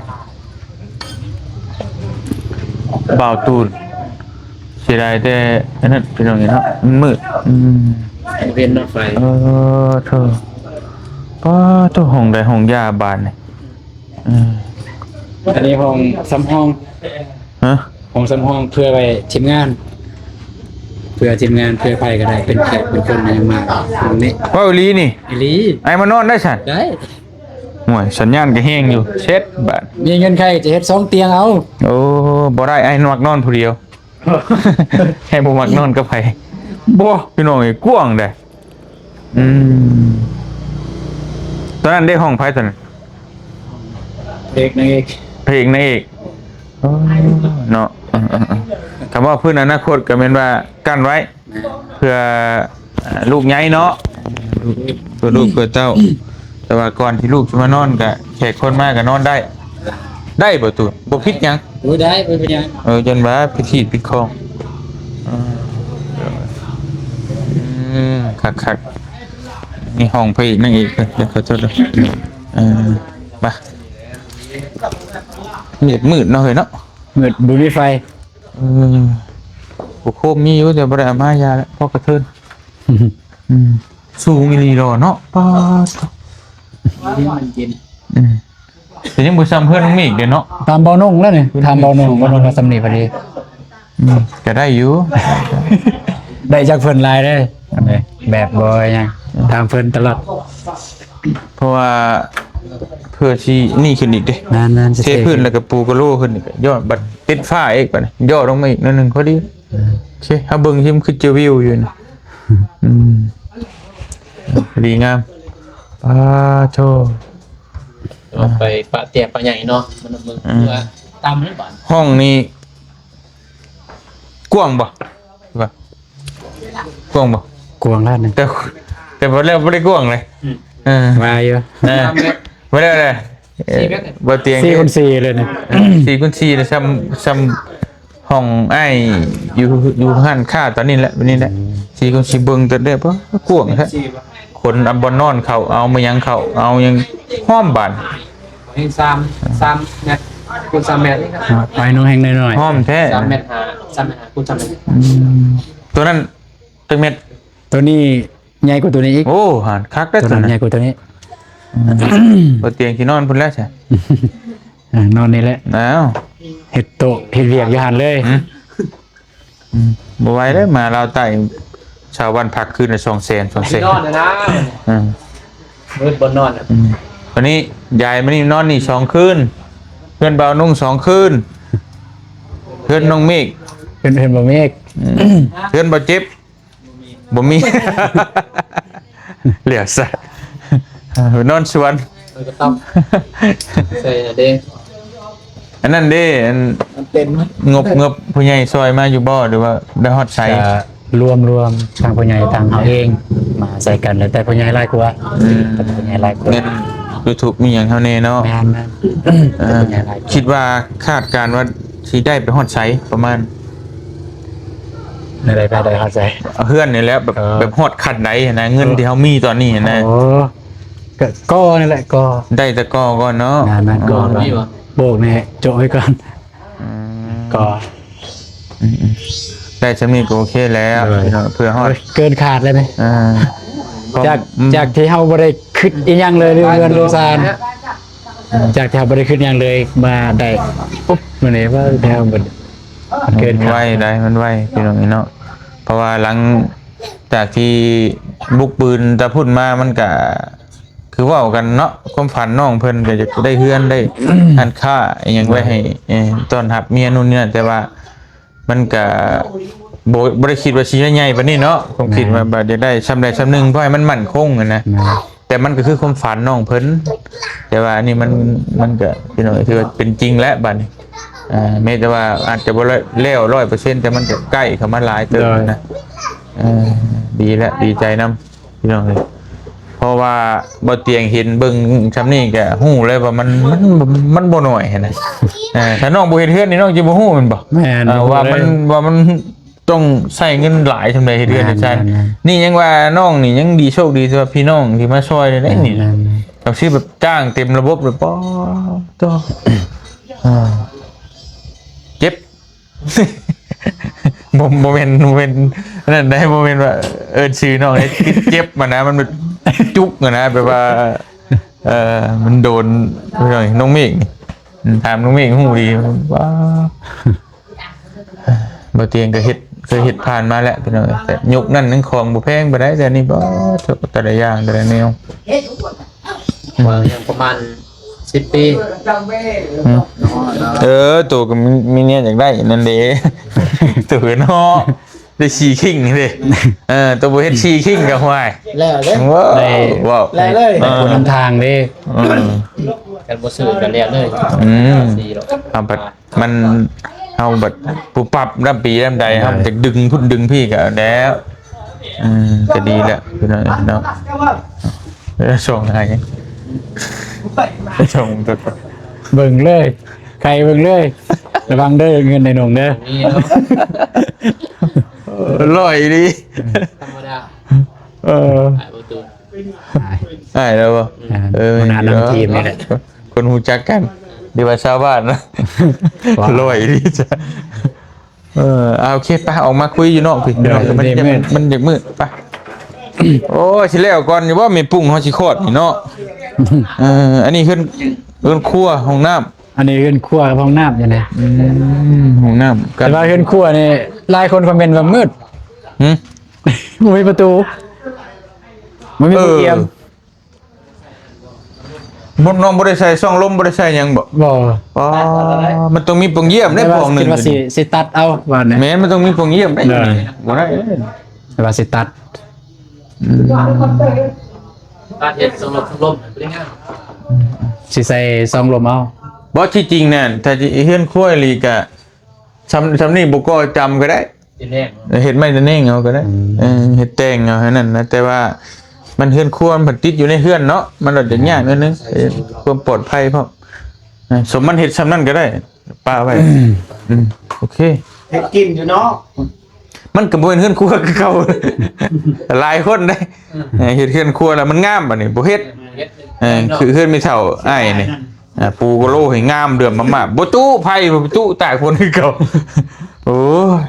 ບ່າວຕູນ ເສຍດາຍແຕ່ອັນນັ້ນພີ່ນ້ອງເອີຍເນາະ ມັນມືດ. ອືມ ເຫັນເນາະໄຟ. ເອີ ໂທ້ ປ້າໂທ້ ຫ້ອງໃດຫ້ອງຢາບາດນີ້. ເອີ ອັນນີ້ຫ້ອງສຳຮອງ. ຮະ? ຫ້ອງສຳຮອງເພື່ອໄວ້ທີມງານ ເພື່ອທີມງານ ເພື່ອໃຜກໍໄດ້ ເປັນແຂກເປັນຄົນຫຍັງມາຫ້ອງນີ້. ເວົ້າອີ່ຫຼີນີ້? ອີ່ຫຼີ. ອ້າຍມານອນໄດ້ຊັ້ນ? ໄດ້. ໂອ້ຍ ສັນຍານກໍແຮງຢູ່ ເຊັດບາດ. ມີເງິນໃຄຈະເຮັດສອງຕຽງເອົາ. ໂອ້ ບໍ່ໄດ້ ອ້າຍມັກນອນຜູ້ດຽວ ໃຫ້ບໍ່ມັກນອນກັບໃຜ. ບໍ່ ພີ່ນ້ອງເອີຍ ກວ້າງເດ້. ອືມ ຕອນນັ້ນເດ້ ຫ້ອງໃຜຕອນນັ້ນ? ພະເອກນາງເອກ ພະເອກນາງເອກ. ໂອ້ ເນາະ ເອີໆໆ ຄຳວ່າພື້ນອະນາຄົດກໍແມ່ນວ່າກັ້ນໄວ້ ແມ່ນ ເພື່ອ ເອີ ລູກໃຫຍ່ເນາະ ເພື່ອລູກເພື່ອເຕົ້າ. ແຕ່ວ່າກ່ອນທີ່ລູກຈະມານອນ ກະແຂກຄົນມາກະນອນໄດ້ ໄດ້ບໍ່ຕູນ? ບໍ່ຜິດຫຍັງ. ໂອ້ຍ ໄດ້ ບໍ່ເປັນຫຍັງ. ເອີ ຢ້ານວ່າຜິດຮີດຜິດຄອງ. ເອີ ອືມ ຄັກໆ ນີ້ຫ້ອງພະເອກນາງເອກ. ເອີ ຂໍໂທດເດີ ເອີ ມາ ມືດໆເນາະເຮີຍເນາະ ມືດ ບໍ່ມີໄຟ. ເອີ ໂອ້ໂຄມມີຢູ່ ແຕ່ບໍ່ໄດ້ເອົາມາ ຢ່າແຫຼະ ພໍກະເທີນ. ອືມ ສູງອີ່ຫຼີດອກເນາະ ປາດ. ມັນເຢັນ ອືມ ແຕ່ຍັງບໍ່ຊ່ຳເຮືອນນ້ອງເມກເດ້ເນາະ. ຖາມເບົານົງແລ້ວນີ້ ຖາມເບົານົງ ເບົານົງວ່າຊ່ຳນີ້ພໍດີ. ອືມ ກໍໄດ້ຢູ່ ໄດ້ຈາກເພິ່ນຫຼາຍເດ້ ແບບບໍ່ຫຍັງ ຖາມເພິ່ນຕະຫຼອດ. ເພາະວ່າເພື່ອຊິນີ້ຂຶ້ນອີກເດ້. ແມ່ນໆ ເທພື້ນແລ້ວກໍປູກະໂລຂຶ້ນອີກ ຍ້ອນບັດຕິດຝາອີກ ບັດນີ້ຍໍລົງມາອີກໜ້ອຍໜຶ່ງພໍດີ. ອືມ ໂອເຄ ເຮົາເບິ່ງຊິ ມັນຄືຈະວິວຢູ່ນີ້. ອືມ ດີງາມ. ປາໂທ ເອົາໄປປະເຕຍປະໃຫຍ່ເນາະ ມັນເບິ່ງ ອືມ ເພື່ອຕາມນັ້ນບາດ. ຫ້ອງນີ້ກວ້າງບໍ່? ວ່າກວ້າງບໍ່? ກວ້າງແລ້ວນີ້ ແຕ່ ແຕ່ບໍ່ແລ້ວ ບໍ່ໄດ້ກວ້າງເລີຍ. ອືມ ເອີ ວ່າຢູ່ ເອີ ບໍ່ໄດ້ເລີຍ. ເອີ ສີ່ແມັດ ບໍ່ຕຽງ ສີ່ຄູນສີ່ເລີຍນີ້ ເອີ ສີ່ຄູນສີ່ເລີຍ ຊ່ຳ ຊ່ຳຫ້ອງອ້າຍຢູ່ ຢູ່ຮ້ານຄ້າຕອນນີ້ແຫຼະ ແບບນີ້ແຫຼະ. ອືມ ສີ່ຄູນສີ່ ເບິ່ງແຕ່ໄດ້ ປາ ກວ້າງແທ້. ຂົນເອົາບ່ອນນອນເຂົ້າ ເອົາມາຫຍັງເຂົ້າ ເອົາຫຍັງ ຫ້ອມບາດ. ແຮງສາມ ສາມແມັດຄູນສາມແມັດ ໄວ້ໜຶ່ງແຮງໜ້ອຍໆ ຫ້ອມແທ້ ສາມແມັດຫ້າ ສາມແມັດຫ້າຄູນສາມແມັດ. ອືມ ຕົວນັ້ນຈັກແມັດ? ຕົວນີ້ໃຫຍ່ກວ່າຕົວນີ້ອີກ. ໂອ້ ຫານຄັກເດ້ ຕົວນັ້ນໃຫຍ່ກວ່າຕົວນີ້. ອືມ ບໍ່ຕຽງຊິນອນພຸ້ນແລ້ວຊະ. ອ່າ ນອນນີ້ແຫຼະ. ອ້າວ ເຮັດໂຕະເຮັດວຽກຢູ່ຫັ້ນເລີຍ. ອືມ ອືມ ບໍ່ໄຫວເດ້ ມາລາວໃຕ້ ຊາວບ້ານພັກຄືນລະສອງແສນ ສອງແສນ ນອນນະ. ອືມ ມືດບໍ່ນອນ. ອືມ ວັນນີ້ຍາຍມານີ້ນອນນີ້ສອງຄືນ ເຮືອນບ່າວນຸ່ງສອງຄືນ ເຮືອນນ້ອງເມກ ເຮືອນ ເຮືອນບ່າວເມກ. ອືມ ເຮືອນບ່າວເຈັບ ບໍ່ມີ ຫຼຽວຊະ ນອນສວນ ເອີ ກໍຕ້ອງໃສ່ເດ້. ອັນນັ້ນເດ້ ອັນ ມັນເຕັມ ງົບ ງົບຜູ້ໃຫຍ່ຊ່ອຍມາຢູ່ບໍ່ ຫຼືວ່າໄດ້ຮອດໃສ? ກໍລວມ ລວມ ທັງຜູ້ໃຫຍ່ ທັງເຮົາເອງ ມາໃສ່ກັນ ແລ້ວແຕ່ຜູ້ໃຫຍ່ຫຼາຍກວ່າ. ອືມ ແຕ່ຜູ້ໃຫຍ່ຫຼາຍກວ່າ ເງິນຢູທູບມີຫຍັງເຮົາແດ່ເນາະ. ແມ່ນໆ ເອີ ແຕ່ຜູ້ໃຫຍ່ຫຼາຍກວ່າ. ຄິດວ່າຄາດການວ່າຊິໄດ້ໄປຮອດໃສປະມານ? ແນວໃດ ແບບໃດເຂົ້າໃຈ? ເຮືອນນີ້ແຫຼະ ແບບ ເອີ ແບບຮອດຂັ້ນໃດຫັ້ນນະ ເງິນທີ່ເຮົາມີຕອນນີ້ຫັ້ນນະ. ໂອ້ ກໍ ກໍນັ້ນແຫຼະ ກໍ ໄດ້ແຕ່ກໍ່ກ່ອນເນາະ. ແມ່ນໆ ກໍ່ ກໍ່ ມີບໍ່? ໂບກແນ່ ໂຈະໄວ້ກ່ອນ. ອືມ ກໍ ອືມໆ ໄດ້ສ່ຳນີ້ກໍໂອເຄແລ້ວ ໂດຍ ພີ່ນ້ອງ ເພື່ອຮອດ ໂອ້ຍ ເກີນຄາດແລ້ວນີ້. ເອີ ຈາກ ອືມ ຈາກທີ່ເຮົາບໍ່ໄດ້ຄິດອີ່ຫຍັງເລີຍ ເລື່ອງເຮືອນເລື່ອງຊານ ຈາກທີ່ເຮົາບໍ່ໄດ້ຄິດຫຍັງເລີຍ ມາໄດ້ປຸບ ມື້ນີ້ວ່າແນວມັນ ມັນເກີນຄາດ ໄວໄດ໋ ມັນໄວ ພີ່ນ້ອງເນາະ. ເພາະວ່າຫຼັງຈາກທີ່ບຸກບືນຕາພຸ້ນມາ ມັນກະ ຄືເວົ້າກັນເນາະ ຄວາມຝັນນ້ອງເພິ່ນກໍຢາກໄດ້ເຮືອນ ໄດ້ຮ້ານຄ້າອີ່ຫຍັງໄວ້ໃຫ້ ເອີ ຕ້ອນຮັບເມຍ ໂນ່ນນີ້ນັ້ນ ແຕ່ວ່າມັນກະບໍ່ ບໍ່ໄດ້ຄິດວ່າຊິໃຫຍ່ປານນີ້ເນາະ. ຄວາມຄິດວ່າ ແມ່ນ ແບບຢາກໄດ້ສ່ຳໃດສ່ຳໜຶ່ງ ພໍໃຫ້ມັນໝັ້ນຄົງຫັ້ນນະ. ແມ່ນ ແຕ່ມັນກໍຄືຄວາມຝັນນ້ອງເພິ່ນ ແຕ່ວ່າອັນນີ້ມັນ ມັນກໍ ພີ່ນ້ອງ ຖືວ່າເປັນຈິງແລ້ວບາດນີ້. ເອີ ແມ້ແຕ່ວ່າອາດຈະບໍ່ແລ້ວຮ້ອຍເປີເຊັນ ແຕ່ມັນກໍໃກ້ເຂົ້າມາຫຼາຍເຕີບນະ. ໂດຍ ເອີ ດີແລ້ວ ດີໃຈນຳ ພີ່ນ້ອງເອີຍ. ເພາະວ່າບໍ່ຕຽງເຫັນເບິ່ງຊ່ຳນີ້ກໍຮູ້ເລີຍວ່າມັນ ມັນ ມັນບໍ່ໜ້ອຍຫັ້ນນະ. ເອີ ຖ້ານ້ອງບໍ່ເຮັດເຮືອນນີ້ ນ້ອງຈະບໍ່ຮູ້ແມ່ນບໍ່? ແມ່ນ ເອີ ບໍ່ຮູ້ ວ່າມັນ ເລີຍ ວ່າມັນ ຕ້ອງໃຊ້ເງິນຫຼາຍຊ່ຳໃດເຮັດເຮືອນເຮັດຊານ. ແມ່ນໆໆ ນີ້ຍັງວ່ານ້ອງນີ້ຍັງດີໂຊກດີທີ່ວ່າພີ່ນ້ອງທີ່ມາຊ່ອຍນີ້ແຫຼະນີ້. ແມ່ນໆໆ ຕ້ອງຊື້ແບບຈ້າງເຕັມລະບົບເລີຍ ປາໂທ້ ເຈັບ ບໍ່ ບໍ່ແມ່ນ ບໍ່ແມ່ນອັນນັ້ນໃດ ບໍ່ແມ່ນວ່າເອີ້ນຊື່ນ້ອງໃຫ້ຕິດເຈັບຫັ້ນນະ ມັນແບບຈຸກຫັ້ນນະ ແບບວ່າ ເອີ ມັນໂດນ ນ້ອງເມກນີ້ ຖາມນ້ອງເມກຮູ້ດີ ວ້າ ບໍ່ຕຽງກໍເຮັດ ເຄີຍເຮັດຜ່ານມາແລ້ວ ພີ່ນ້ອງເອີຍ. ແຕ່ຍຸກນັ້ນຍັງຂອງບໍ່ແພງປານໃດ ແຕ່ນີ້ບໍ່ ແຕ່ລະຢ່າງແຕ່ລະແນວ ວ່າຍັງປະມານສິບປີ. ອືມ ເອີ ໂຕກໍມີ ມີເມຍຢາກໄດ້ນັ້ນເດ້ ໂຕກໍເນາະ ໄດ້ສີ່ຄິງເດ້. ເອີ ໂຕບໍ່ເຮັດສີ່ຄິງກໍຫ້ວຍ ແລ້ວເດ້ ວ້າວ ແລ້ວເລີຍ ເອີ ນຳທາງເດ້. ເອີ ຄັນບໍ່ຊື້ກໍແລ້ວເລີຍ. ອືມ ສີ່ດອກ ເອົາບັດ ມັນ ເຮົາບັດປຸບປັບນຳປີນຳໃດ ເຮົາຈະດຶງພຸ້ນດຶງພີ້ກໍແລ້ວ. ອືມ ກໍດີແລ້ວ ພີ່ນ້ອງເນາະ. ເອີ ສົ່ງໃຫ້ ສົ່ງຕົວ ເບິ່ງເລີຍ ໄຂເບິ່ງເລີຍ ລະວັງເດີ ເງິນໃນໜົງເດີ. ເອີ ຮ້ອຍອີ່ຫຼີ ທຳມະດາ. ເອີ ອ້າຍແລ້ວບໍ່? ອືມ ເອີ ຫົວໜ້ານຳທີມນີ້ແຫຼະ ຄົນຮູ້ຈັກກັນ ຫຼືວ່າຊາວບ້ານນະ. ຮ້ອຍອີ່ຫຼີຈ້ະ. ເອີ ເອົາ ໂອເຄ ໄປ ອອກມາຄຸຍຢູ່ນອກພີ້ ເດີ ພີ່ນ້ອງ ມັນ ແມ່ນ ມັນຢາກມືດ ໄປ. ໂອ້ຍ ຊິແລ້ວກ່ອນຢູ່ບໍ່ ແມ່ປຸ້ງເຮົາຊິຄອດນີ້ເນາະ. ເອີ ອັນນີ້ເຮືອນ ເຮືອນຄົວ ຫ້ອງນ້ຳ. ອັນນີ້ເຮືອນຄົວກັບຫ້ອງນ້ຳຢູ່ນີ້. ອືມ ຫ້ອງນ້ຳກັນ ແຕ່ວ່າເຮືອນຄົວນີ້ຫຼາຍຄົນຄອມເມັນວ່າມືດ. ຫື? ບໍ່ມີປະຕູ ບໍ່ມີ ເອີ ໂປງຢ້ຽມ. ບໍ່ ນ້ອງບໍ່ໄດ້ໃສ່ຊ່ອງລົມ ບໍ່ໄດ້ໃສ່ຫຍັງບໍ່? ບໍ່. ອໍ ມັນຕ້ອງມີໂປງຢ້ຽມໄດ້ ແຕ່ວ່າ ພວກໜຶ່ງ ຄິດວ່າຊິ ຊິຕັດເອົາວ່າແນວ. ແມ່ນ ມັນຕ້ອງມີໂປງຢ້ຽມໄດ້. ເອີ ນີ້ບໍ່ໄດ້ເດ້ ແຕ່ວ່າຊິຕັດ. ອືມ ຕັດເຮັດຊ່ອງລົມ ຊ່ອງລົມ ບໍ່ໄດ້ງາມ. ຊິໃສ່ຊ່ອງລົມເອົາ. ບໍ່ ທີ່ຈິງນັ້ນ ຖ້າຊິເຮືອນຄົວອີ່ຫຼີກະ ຊ່ຳ ຊ່ຳນີ້ບໍ່ກໍ່ຈຳກໍໄດ້ ເຮັດແນງ ເຮັດໄມ້ຕະແໜງເອົາກໍໄດ້. ອືມ ເອີ ເຮັດແຕ່ງເອົາຫັ້ນນັ້ນນະ ແຕ່ວ່າມັນເຮືອນຄົວມັນຕິດຢູ່ໃນເຮືອນເນາະ ມັນອາດຈະຍາກໜ້ອຍໜຶ່ງ ໃສ່ ເອີ ຄວາມປອດໄພພ້ອມ. ເອີ ສົມມັນເຮັດຊ່ຳນັ້ນກໍໄດ້ ປະໄວ້. ອືມ ໂອເຄ ເຮັດກິນຢູ່ເນາະ. ມັນກໍບໍ່ແມ່ນເຮືອນຄົວຄືເກົ່າ ຫຼາຍຄົນເດ້. ອືມ ເອີ ເຮັດເຮືອນຄົວແລ້ວມັນງາມ ບາດນີ້ບໍ່ເຮັດ. ເອີ ຄືເຮືອນແມ່ເຖົ້າອ້າຍນີ້ ອ່າ ປູກະໂລໃຫ້ງາມ ເດືອມມາມາ ບໍ່ຈຸໄຟ ບໍ່ຈຸຕາກຝົນຄືເກົ່າ. ໂອ້ຍ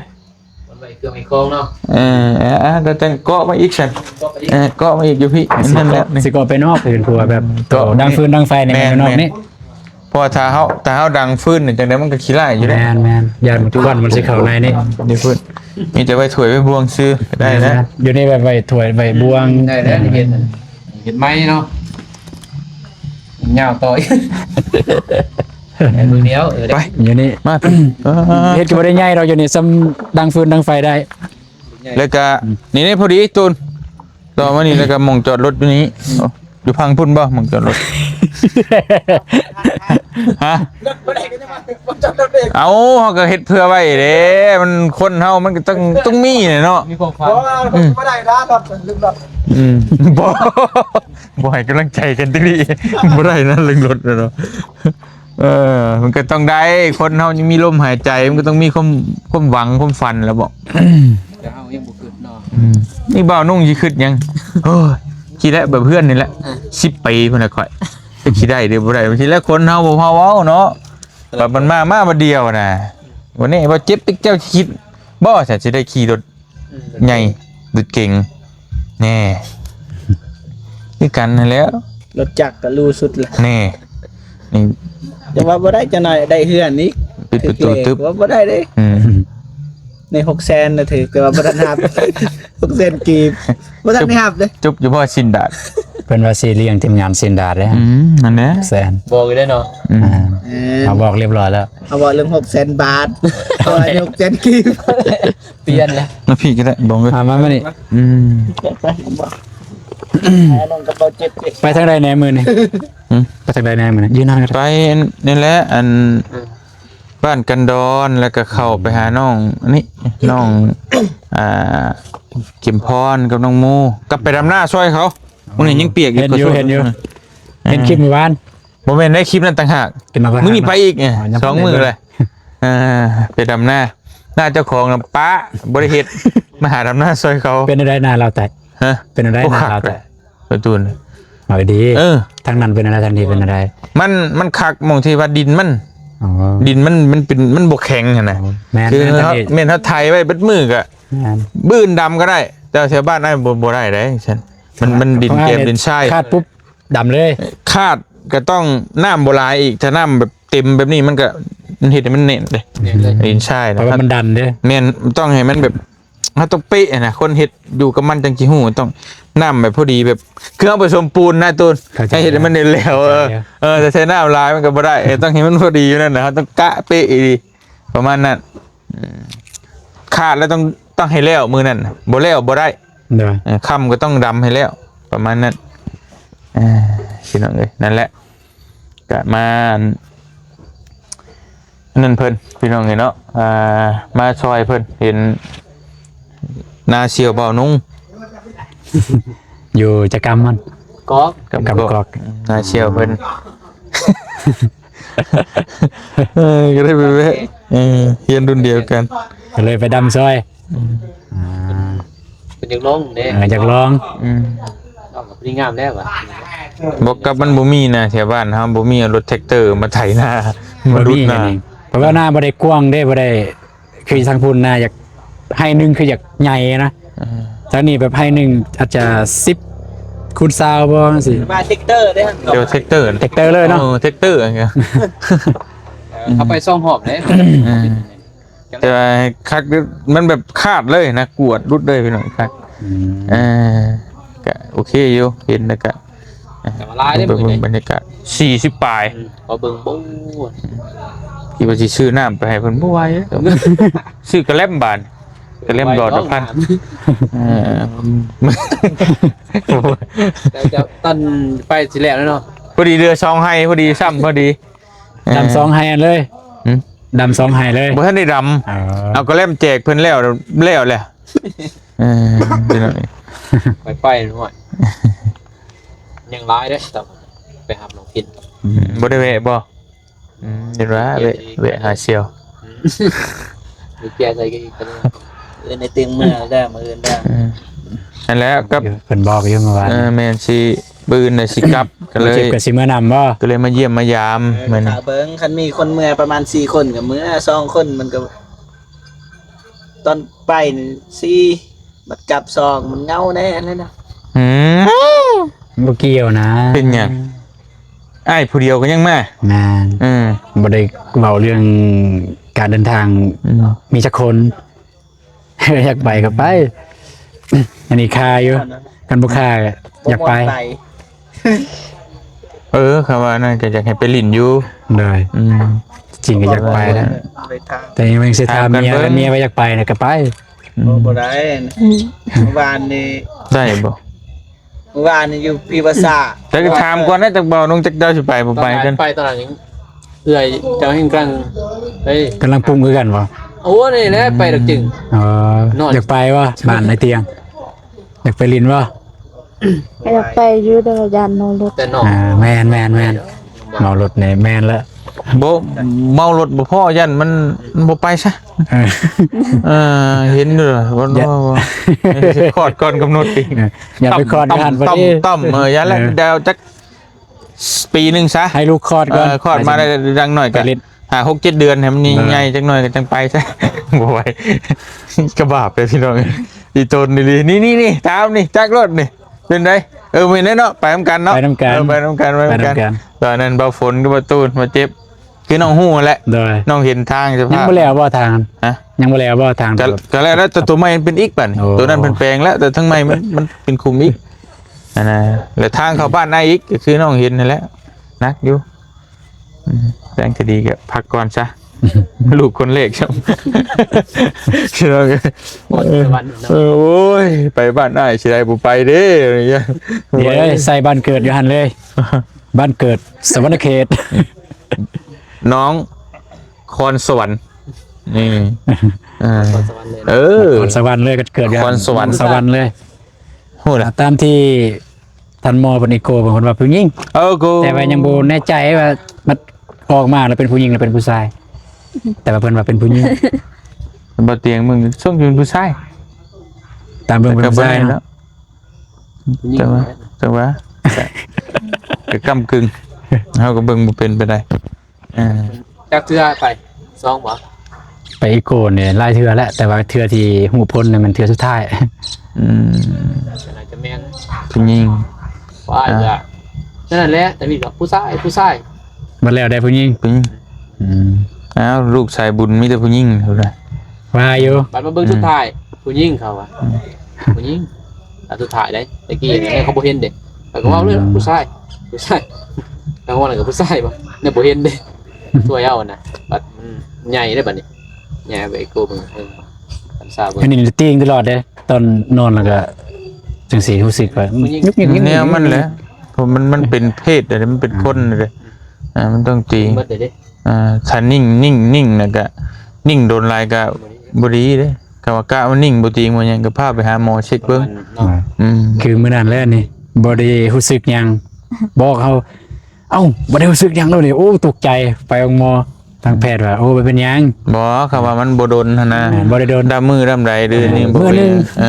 ມັນໄວ້ເຄື່ອງໄວ້ຂອງເນາະ. ເອີ ເອີ ກໍຈັ່ງເກາະມາອີກຊັ້ນ ເກາະໄປອີກ ເອີ ເກາະມາອີກຢູ່ພີ້. ຊິ ນັ້ນແຫຼະ ເກາະ ຊິເກາະໄປນອກ ເປັນຄົວແບບ ເອີ ເກາະ ດັງຟືນດັງໄຟໃນ ແມ່ນ ນອກນີ້. ເພາະວ່າຖ້າເຮົາ ຖ້າເຮົາດັງຟືນນີ້ ຈັ່ງໃດມັນກໍຂີ້ລ້າຍຢູ່ເດ້. ແມ່ນໆ ຢ້ານມັນ ຄວັນມັນຊິເຂົ້າໃນນີ້ ຢູ່ພຸ້ນ ມີແຕ່ໄວ້ຖ້ວຍໄວ້ບ່ວງຊື່ ໄດ້ແລ້ວ. ຢູ່ນີ້ແບບໄວ້ຖ້ວຍໄວ້ບ່ວງ ໄດ້ແລ້ວ ເຮັດ ເຮັດໄມ້ເນາະ ຍາວຕໍ່ອີກ ໃຫ້ມືດຽວ. ເອີ ໄປ ຢູ່ນີ້ ມາ ເຮັດກໍບໍ່ໄດ້ໃຫຍ່ດອກ ຢູ່ນີ້ສ່ຳດັງຟືນດັງໄຟໄດ້. ແລ້ວກະ ອືມ ນີ້ ນີ້ພໍດີຕູນ ຕໍ່ມານີ້ ແລ້ວກະໝ່ອງຈອດລົດຢູ່ນີ້. ໂອ້ ຢູ່ຝັ່ງພຸ້ນບໍ່ ໝ່ອງຈອດລົດ? ຮະ? ເອົ້າ ເຮົາກໍເຮັດເພື່ອໄວ້ເດ້ ມັນ ຄົນເຮົາມັນກໍຕ້ອງ ຕ້ອງມີແຫຼະເນາະ. ມີຂອງຂວັນ ບໍ່ ອືມ ບໍ່ໄດ້ນະ ລືມລົດ. ອືມ ບໍ່ ບໍ່ໃຫ້ກຳລັງໃຈກັນຕິ ບໍ່ໄດ້ນະ ເລື່ອງລົດນະເນາະ. ເອີ ມັນກໍຕ້ອງໄດ້ ຄົນເຮົາຍັງມີລົມຫາຍໃຈ ມັນກໍຕ້ອງມີຄວາມ ຄວາມຫວັງ ຄວາມຝັນແຫຼະເບາະ. ແຕ່ເຮົາຍັງບໍ່ຄິດເນາະ. ອືມ ນີ້ບ່າວນຸ່ງຊິຄິດຫຍັງ? ໂອ້ຍ ຊິໄດ້ແບບເພື່ອນນີ້ແຫຼະ. ອ່າ ສິບປີພຸ້ນແຫຼະຂ້ອຍ ຊິໄດ້ຫຼືບໍ່ໄດ້. ບາງທີແລ້ວຄົນເຮົາບໍ່ພໍເວົ້າເນາະ ແບບມັນມາ ມາບາດດຽວນະ. ວັນນີ້ບໍ່ເຈັບ ເຈົ້າຊິຄິດບໍ່ ສັນຊິໄດ້ຂີ່ລົດ ອືມ ໃຫຍ່ ລົດເກັງ ແນ່ ຄືກັນຫັ້ນແຫຼ້ວ. ລົດຈັກກໍຫຼູສຸດລະ ແນ່ ນີ້ ແຕ່ວ່າບໍ່ໄດ້ ຈັກໜ້ອຍໄດ້ເຮືອນອີກ ປິດປະຕູຕຶບ ວ່າບໍ່ໄດ້ເດ້. ອືມ ໃນຫົກແສນນະຖືກ ແຕ່ວ່າບໍ່ທັນຮັບ ຫົກແສນກີບ ບໍ່ທັນໄດ້ຮັບເດ້. ຈົບຢູ່ບໍ່ຊິນດາດ? ເພິ່ນວ່າຊິລ້ຽງທີມງານຊິນດາດເດ້. ອືມ ນັ້ນແຫຼະ ແສນ ບອກຢູ່ເດ້ເນາະ. ອືມ ອ່າ ເອີ ເຮົາບອກຮຽບຮ້ອຍແລ້ວ ເຮົາບອກເລື່ອງຫົກແສນບາດ ເຮົາວ່າຫົກແສນກີບ ປ່ຽນແລ້ວ. ມາພີ້ກໍໄດ້ ບອກເລີຍ ອ່າ ມາ ມານີ້. ອືມ ໄປທາງໃດແດ່ມື້ນີ້? ຫືມ ໄປທາງໃດແດ່ມື້ນີ້? ຢູ່ນຳກັນ ໄປນີ້ແຫຼະ ອັນ ບ້ານກັນດອນ ແລ້ວກໍເຂົ້າໄປຫານ້ອງອັນນີ້ ນ້ອງ ອ່າ ເຂັມພອນກັບນ້ອງໂມ ກັບໄປດຳນາຊ່ອຍເຂົາ. ມື້ນີ້ຍັງປຽກຢູ່ ເຫັນຢູ່ ເຫັນຢູ່ ເຫັນຄລິບມື້ວານ. ບໍ່ແມ່ນ ໃນຄລິບນັ້ນຕ່າງຫາກ ມື້ນີ້ໄປອີກ ອໍ ຍັງ ສອງມື້ເລີຍ. ເອີ ໄປດຳນາ ນາເຈົ້າຂອງນະປະ ບໍ່ໄດ້ເຮັດ ມາຫາດຳນາຊ່ອຍເຂົາ. ເປັນຈັ່ງໃດນາລາວແຕກ? ຮະ? ເປັນຈັ່ງໃດນາລາວແຕກ? ປະຕູນ ເອົາດີ ເອີ ທາງນັ້ນເປັນຈັ່ງໃດ ທາງນີ້ເປັນຈັ່ງໃດ? ມັນ ມັນຄັກໝ່ອງທີ່ວ່າດິນມັນ ອໍ ດິນມັນ ມັນເປັນ ມັນບໍ່ແຂງຫັ້ນນະ. ອໍ ແມ່ນ ຄື ແມ່ນ ເຮົາ ແມ່ນເຮົາໄຖໄວ້ເບິດມື້ກະ ແມ່ນ ບືນດຳກໍໄດ້ ແຕ່ແຖວບ້ານອ້າຍບໍ່ ບໍ່ໄດ້ເດ້ຊັ້ນ. ມັນ ມັນດິນແກມ ດິນຊາຍ ຄາດປຸບ ດຳເລີຍ. ຄາດກໍຕ້ອງ ນ້ຳບໍ່ຫຼາຍອີກ ຖ້ານ້ຳແບບເຕັມແບບນີ້ ມັນກໍ ມັນເຮັດໃຫ້ມັນແໜ້ນເດ້ ແໜ້ນເລີຍ ດິນຊາຍນະ ເພາະວ່າມັນດັນເດ້. ແມ່ນ ຕ້ອງໃຫ້ມັນແບບ ເຮົາຕ້ອງເປະນະ ຄົນເຮັດຢູ່ກັບມັນຈັ່ງຊິຮູ້ ຕ້ອງ ນ້ຳແບບພໍດີ ແບບຄືເຮົາປະສົມປູນນະຕູນ ໃຫ້ເຮັດໃຫ້ມັນແໜ້ນແລ້ວ. ເອີ ເອີ ແຕ່ໃສ່ນ້ຳຫຼາຍມັນກໍບໍ່ໄດ້ ຕ້ອງໃຫ້ມັນພໍດີຢູ່ນັ້ນນະ ເຮົາຕ້ອງກະເປະອີ່ຫຼີ ປະມານນັ້ນ. ເອີ ຄາດແລ້ວຕ້ອງ ຕ້ອງໃຫ້ແລ້ວມື້ນັ້ນນະ ບໍ່ແລ້ວບໍ່ໄດ້. ໂດຍ ເອີ ຄ່ຳກໍຕ້ອງດຳໃຫ້ແລ້ວ ປະມານນັ້ນ. ເອີ ພີ່ນ້ອງເອີຍ ນັ້ນແຫຼະ ກະມາ ອັນນັ້ນເພິ່ນ ພີ່ນ້ອງເອີຍເນາະ ອ່າ ມາຊ່ອຍເພິ່ນ ເຫັນນາສ່ຽວບ່າວນຸ່ງ ຢູ່ຈະກຳມັນ ກອກ ກຳກອກ ກຳກອກ ນາສ່ຽວເພິ່ນ. ເອີ ກໍໄດ້ໄປແວະ ເອີ ຮຽນລຸ້ນດຽວກັນ ກໍເລີຍໄປດຳຊ່ອຍ. ອືມ ອ່າ ເພິ່ນຢາກລອງເດ້ ເອີ ຢາກລອງ. ອືມ ເອົາກໍພໍດີງາມແລ້ວຫວາ. ບໍ່ ກັບມັນບໍ່ມີນະ ແຖວບ້ານເຮົາບໍ່ມີເອົາລົດແທັກເຕີມາໄຖນາ ມາດຸດນາ ບໍ່ມີອັນນີ້ ເພາະວ່ານາບໍ່ໄດ້ກວ້າງເດ້ ບໍ່ໄດ້ ຄືທາງພຸ້ນນະ ຢາກ ໄຮ່ໜຶ່ງຄືຢາກໃຫຍ່ນະ. ເອີ ທາງນີ້ແບບໄຮ່ໜຶ່ງອາດຈະສິບຄູນຊາວບໍ່ ຈັ່ງຊີ້ ວ່າແທັກເຕີເດ້ ດຽວແທັກເຕີ ແທັກເຕີເລີຍເນາະ. ເອີ ແທັກເຕີ ເອີ ເຂົ້າໄປສອງຮອບເດ້. ເອີ ແຕ່ວ່າຄັກ ມັນແບບຄາດເລີຍນະ ກວດຫຼຸດເລີຍພີ່ນ້ອງ ຄັກ. ອືມ ເອີ ກະໂອເຄຢູ່ ເຫັນແລ້ວກະ ແຕ່ວ່າຫຼາຍເດ້ ເບິ່ງ ມື້ນີ້ ບັນຍາກາດ ສີ່ສິບປາຍ. ອືມ ພໍເບິ່ງບໍ່ ຄິດວ່າຊິຊື້ນ້ຳໄປໃຫ້ເພິ່ນ ບໍ່ໄຫວ ຊື້ກະແລັມບາດ ກະແລັມຫຼອດລະພັນ. ເອີ ແຕ່ ແຕ່ຕອນໄປຊິແລ້ວເນາະ ພໍດີເຫຼືອສອງໄຮ່ ພໍດີຊ້ຳ ພໍດີ. ເອີ ດຳສອງໄຮ່ເລີຍ. ຫືມ ດຳສອງໄຮ່ເລີຍ ບໍ່ທັນໄດ້ດຳ. ເອີ ເອົາກະແລັມແຈກເພິ່ນແລ້ວ ແລ້ວແຫຼະ. ເອີ ພີ່ນ້ອງ ໄປໆ ນ້ອຍ ຍັງຫຼາຍເດ້ ໄປຮັບນ້ອງພິນ. ອືມ ບໍ່ໄດ້ແວະບໍ່? ອືມ ເຫັນວ່າແວະ ແວະຫາສ່ຽວ. ອືມ ມີແຈໃສ່ກັນອີກ ເອີ ໃນຕື່ມເມືອແລ້ວ ມື້ອື່ນແລ້ວ. ອືມ ນັ້ນແຫຼະ ກັບ ເພິ່ນບອກຢູ່ເມື່ອວານ. ເອີ ແມ່ນ ຊິ ມື້ອື່ນນະຊິກັບ ກໍເລີຍ ເຈັບກໍຊິເມືອນຳບໍ່? ກໍເລີຍມາຢ້ຽມມາຢາມ. ເອີ ມື້ນີ້ ຖ້າເບິ່ງ ຄັນມີຄົນເມືອປະມານສີ່ຄົນກໍເມືອ ສອງຄົນມັນກໍ ຕອນໄປນີ້ສີ່ ບັດກັບສອງ ມັນເຫງົາແນ່ແລ້ວນະ. ອືມ ບໍ່ກ່ຽວນະ. ເປັນຫຍັງ? ອ້າຍຜູ້ດຽວກໍຍັງມາ. ແມ່ນ. ເອີ ບໍ່ໄດ້ເວົ້າເລື່ອງການເດີນທາງ. ອືມ ມີຈັກຄົນ? ຢາກໄປກໍໄປ ອັນນີ້ຄ່າຢູ່ ຄັນບໍ່ຄ່າກໍຢາກໄປ. ເອີ ຄຳວ່ານັ້ນກໍຢາກໃຫ້ໄປຫຼິ້ນຢູ່. ໂດຍ. ອືມ ຈິງກໍຢາກໄປແຫຼະ ແຕ່ຍັງຊິຖາມເມຍ ເມຍວ່າຢາກໄປນະກໍໄປ. ອືມ ບໍ່ ບໍ່ໄດ້. ອືມ ເມື່ອວານນີ້ ໄດ້ບໍ່? ເມື່ອວານນີ້ຢູ່ພີວາຊາ ແຕ່ກໍຖາມກ່ອນນະ ຈັກເວົ້ານ້ອງຈັກເຈົ້າຊິໄປບໍ່ໄປກັນ. ໄປຕອນນັ້ນຍັງ ເອື້ອຍເຈົ້າແຮ່ງກຳລັງ ເອີຍ ກຳລັງປຸງຄືກັນບໍ່? ໂອ້ ນີ້ແຫຼະ ໄປດອກຈຶ່ງ. ອໍ ຢາກໄປບໍ່? ບ້ານໃນຕຽງ ຢາກໄປຫຼິ້ນບໍ່? ກໍຢາກໄປຢູ່ ແຕ່ວ່າຢ້ານເມົາລົດ. ອ່າ ແມ່ນໆໆ ເມົາລົດນີ້ແມ່ນລະ. ບໍ່ ເມົາລົດບໍ່ພໍ ຢ້ານມັນ ມັນບໍ່ໄປຊະ. ເອີ ເອີ ເຫັນຢູ່ວ່າ ຢ່າ ຄອດກ່ອນກຳນົດອີກ. ເອີ ຢ່າໄປຄອດຢູ່ຫັ້ນພໍດີ ຕ່ຳໆ ເອີ ຢ່າແລ້ວ ເອີ ດຽວຈັກ ປີໜຶ່ງຊະ ໃຫ້ລູກຄອດກ່ອນ. ເອີ ຄອດມາໄດ້ຢ່າງໜ້ອຍກໍ ໄປຫຼິ້ນ ຫ້າ ຫົກ ເຈັດ ເດືອນ ໃຫ້ມັນ ເອີ ໃຫຍ່ຈັກໜ້ອຍກໍຈັ່ງໄປຊະ. ບໍ່ໄຫວ ກະບາບເດ້ພີ່ນ້ອງ ອີ່ຕົນອີ່ຫຼີ. ນີ້ໆໆ ຕາມນີ້ ຈັກລົດນີ້ ເປັນໃດ? ເອີ ແມ່ນແລ້ວເນາະ ໄປນຳກັນເນາະ ໄປນຳກັນ ເອີ ໄປນຳກັນ ໄປນຳກັນ ໄປນຳກັນ. ຕອນນັ້ນບ່າວຝົນກັບບ່າວຕູນມາເຈັບ ຄືນ້ອງຮູ້ຫັ້ນແຫຼະ. ໂດຍ ນ້ອງເຫັນທາງສະພາບ ຍັງບໍ່ແລ້ວບໍ່ທາງ? ຮະ? ຍັງບໍ່ແລ້ວບໍ່ທາງ? ກໍ ກໍແລ້ວ ແລ້ວແຕ່ຕົວໃໝ່ມັນເປັນອີກບາດນີ້. ໂອ້ ຕົວນັ້ນເພິ່ນແປງແລ້ວ ແຕ່ທາງໃໝ່ມັນ ມັນເປັນຂຸມອີກ. ອັນນັ້ນ ແລະທາງເຂົ້າບ້ານອ້າຍອີກ ກໍຄືນ້ອງເຫັນຫັ້ນແຫຼະ ໜັກຢູ່. ອືມ ແປງຄະດີກໍພັກກ່ອນຊະ ລູກຄົນເລັກຊ້ຳ. ໂອ້ຍ ໄປບ້ານອ້າຍຊິໄດ້ບໍ່ໄປເດ້. ເອີ ໃສ່ບ້ານເກີດຢູ່ຫັ້ນເລີຍ ບ້ານເກີດສະຫວັນນະເຂດ ນ້ອງຄອນສະຫວັນ ນີ້ ເອີ ນະຄອນສະຫວັນເລີຍ ເອີ ນະຄອນສະຫວັນເລີຍ ເກີດຢູ່ນະຄອນສະຫວັນ ສະຫວັນເລີຍ. ຮູ້ລະ ຕາມທີ່ທ່ານໝໍເພິ່ນເອໂກເພິ່ນວ່າຜູ້ຍິງ ເອີ ໂກ ແຕ່ວ່າຍັງບໍ່ແນ່ໃຈວ່າມັນອອກມາແລ້ວເປັນຜູ້ຍິງ ຫຼື ເປັນຜູ້ຊາຍ ແຕ່ວ່າເພິ່ນວ່າເປັນຜູ້ຍິງ. ບໍ່ຕຽງ ເບິ່ງຊົງເປັນຜູ້ຊາຍ ຕາມເບິ່ງເປັນຜູ້ຊາຍເນາະ ຜູ້ຍິງ ແຕ່ວ່າ ແຕ່ວ່າ ກໍກ້ຳກຶ່ງ ເຮົາກໍເບິ່ງບໍ່ເປັນໄປໄດ້. ອ່າ ຈັກເທື່ອໄປ ສອງບໍ່? ໄປອີໂກນີ້ຫຼາຍເທື່ອແລ້ວ ແຕ່ວ່າເທື່ອທີ່ຮູ້ຜົນນີ້ແມ່ນເທື່ອສຸດທ້າຍ. ອືມ ກໍໜ້າຈະແມ່ນຜູ້ຍິງ ວ່າ ອ່າ ເທື່ອນັ້ນແຫຼະ ແຕ່ມີແຕ່ຜູ້ຊາຍ ຜູ້ຊາຍ ບັດແລ້ວໄດ້ຜູ້ຍິງ ຜູ້ຍິງ. ອືມ ອ້າວ ລູກສາຍບຸນມີແຕ່ຜູ້ຍິງພຸ້ນນະ. ວ່າຢູ່ ບັດມາເບິ່ງ ອືມ ສຸດທ້າຍ ຜູ້ຍິງເຂົາວ່າ ອືມ ຜູ້ຍິງ ອັນສຸດທ້າຍເດ້ ຕະກີ້ເຂົາບໍ່ເຫັນເດ້ ເຂົາກໍເວົ້າເລີຍ ອືມ ຜູ້ຊາຍ ຜູ້ຊາຍ ທາງວ່ານັ້ນກໍຜູ້ຊາຍບໍ່ ແນວບໍ່ເຫັນເດ້ ຊ່ວຍເອົານະ ບັດມັນໃຫຍ່ເດ້ບັດນີ້ ໃຫຍ່ໄປໂກເບິ່ງ ເອີ ພັນສາເບິ່ງ ອັນນີ້ຕິງຕະຫຼອດເດ້ ຕອນນອນແລ້ວກໍຈັ່ງຊີ້ຮູ້ສຶກວ່າ ຜູ້ຍິງ ແນວມັນແຫຼະ ເພາະມັນ ມັນເປັນເພດເດ້ ມັນເປັນຄົນເດ້ ອ່າ ມັນຕ້ອງຕີງ ເບິດເດ້ ອ່າ ຖ້ານິ່ງ ນິ່ງ ນິ່ງແລ້ວກະ ນິ່ງດົນຫຼາຍກະບໍ່ດີເດ້. ກະວ່າກະວ່ານິ່ງບໍ່ຕີງບໍ່ຫຍັງ ກະພາໄປຫາໝໍເຊັກເບິ່ງ. ອືມ ຄືມື້ນັ້ນແຫຼະນີ້ ບໍ່ໄດ້ຮູ້ສຶກຫຍັງ ບອກເຮົາ ເອົ້າ ບໍ່ໄດ້ຮູ້ສຶກຫຍັງເລີຍນີ້. ໂອ້ ຕົກໃຈ ໄປໂຮງໝໍ ທາງແພດວ່າ ໂອ້ ບໍ່ເປັນຫຍັງ. ບໍ່ ຄຳວ່າມັນບໍ່ດົນຫັ້ນນະ ແມ່ນ ບໍ່ໄດ້ດົນ ດຳມື້ດຳໃດ ຫຼື ອ່າ ນີ້ບໍ່ເປັນຫຍັງ ເອີ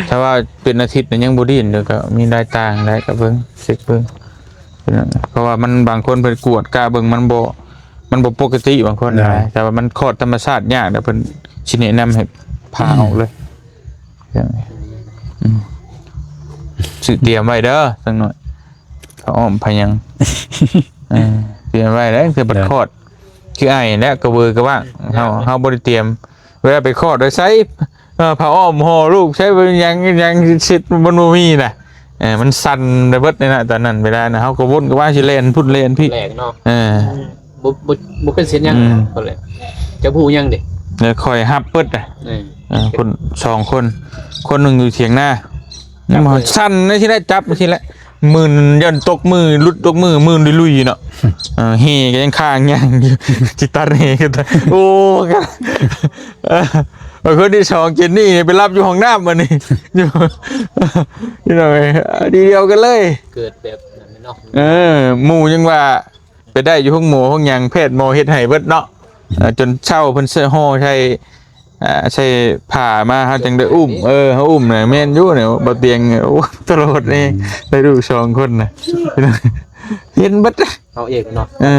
ຖ້າວ່າເປັນອາທິດນີ້ຍັງບໍ່ດີນ ດຽວກໍມີຫຼາຍຕ່າງ ໄດ້ກໍເບິ່ງ ເຊັກເບິ່ງ. ເພາະວ່າມັນ ບາງຄົນເພິ່ນກວດກະເບິ່ງ ມັນບໍ່ ມັນບໍ່ປົກກະຕິ ບາງຄົນນະ ແຕ່ວ່າມັນຄອດທຳມະຊາດຍາກ ແລ້ວເພິ່ນຊິແນະນຳໃຫ້ຜ່າອອກເລີຍ. ອືມ ຊື້ຕຽມໄວ້ເດີ ຈັກໜ້ອຍ ຜ້າອ້ອມຜ້າຫຍັງ ເອີ ຕຽມໄວ້ເດີ ເພື່ອບັດຄອດ ຄືອ້າຍແຫຼະ ກະເວີກະວ່າງ ເຮົາ ເຮົາບໍ່ໄດ້ຕຽມ ເວລາໄປຄອດໄດ້ໃຊ້ ເອີ ຜ້າອ້ອມຫໍ່ລູກ ໃຊ້ຫຍັງ ຫຍັງຊິດ ມັນບໍ່ມີນະ ເອີ ມັນສັ່ນໄປເບິດນີ້ນະ. ຕອນນັ້ນເວລານະ ເຮົາກໍວົນກະວ່າຊິແລ່ນພຸ້ນແລ່ນພີ້ ແປກເນາະ ເອີ ບໍ່ ບໍ່ ບໍ່ເປັນເຊັ່ນຫຍັງ ອືມ ເພິ່ນແຫຼະ ຈະຜູ້ຫຍັງເດ້ ແລ້ວຄ່ອຍຮັບເບິດນະ ເອີ ເອີ ຄົນສອງຄົນ ຄົນໜຶ່ງຢູ່ຖຽງນາ ມັນສັ່ນຈັ່ງຊີ້ແຫຼະ ຈັບຈັ່ງຊີ້ແຫຼະ ມື່ນ ຢ້ານຕົກມື ຫຼຸດຕົກມື ມື່ນລຸຍໆເນາະ ເອີ ເຮ່ກໍຍັງຄ້າງຍ່າງຢູ່ ຊິຕັດເຮ່ກໍຕັດ ໂອ້ ເອີ ບາງຄົນທີສອງ ເຈນນີ້ໄປຫຼັບຢູ່ຫ້ອງນ້ຳບັດນີ້ ຢູ່ ພີ່ນ້ອງເອີຍ ທີດຽວກັນເລີຍ ເກີດແບບນັ້ນເນາະ ເອີ ໝູ່ຍັງວ່າ ໄປໄດ້ຢູ່ໂຮງໝໍໂຮງຫຍັງ ແພດໝໍເຮັດໃຫ້ເບິດເນາະ ເອີ ຈົນເຊົ້າເພິ່ນໃສ່ຫໍ່ໃສ່ ອ່າ ໃສ່ຜ້າມາ ເຮົາຈັ່ງໄດ້ອຸ້ມ ເອີ ເຮົາອຸ້ມນະ ແມ່ນຢູ່ນະ ບໍ່ຕຽງ ໂອ້ ຕະຫຼອດນີ້ ອືມ ໄດ້ລູກສອງຄົນນະ ເຫັນເບິດ ເຮົາເອງເນາະ ເອີ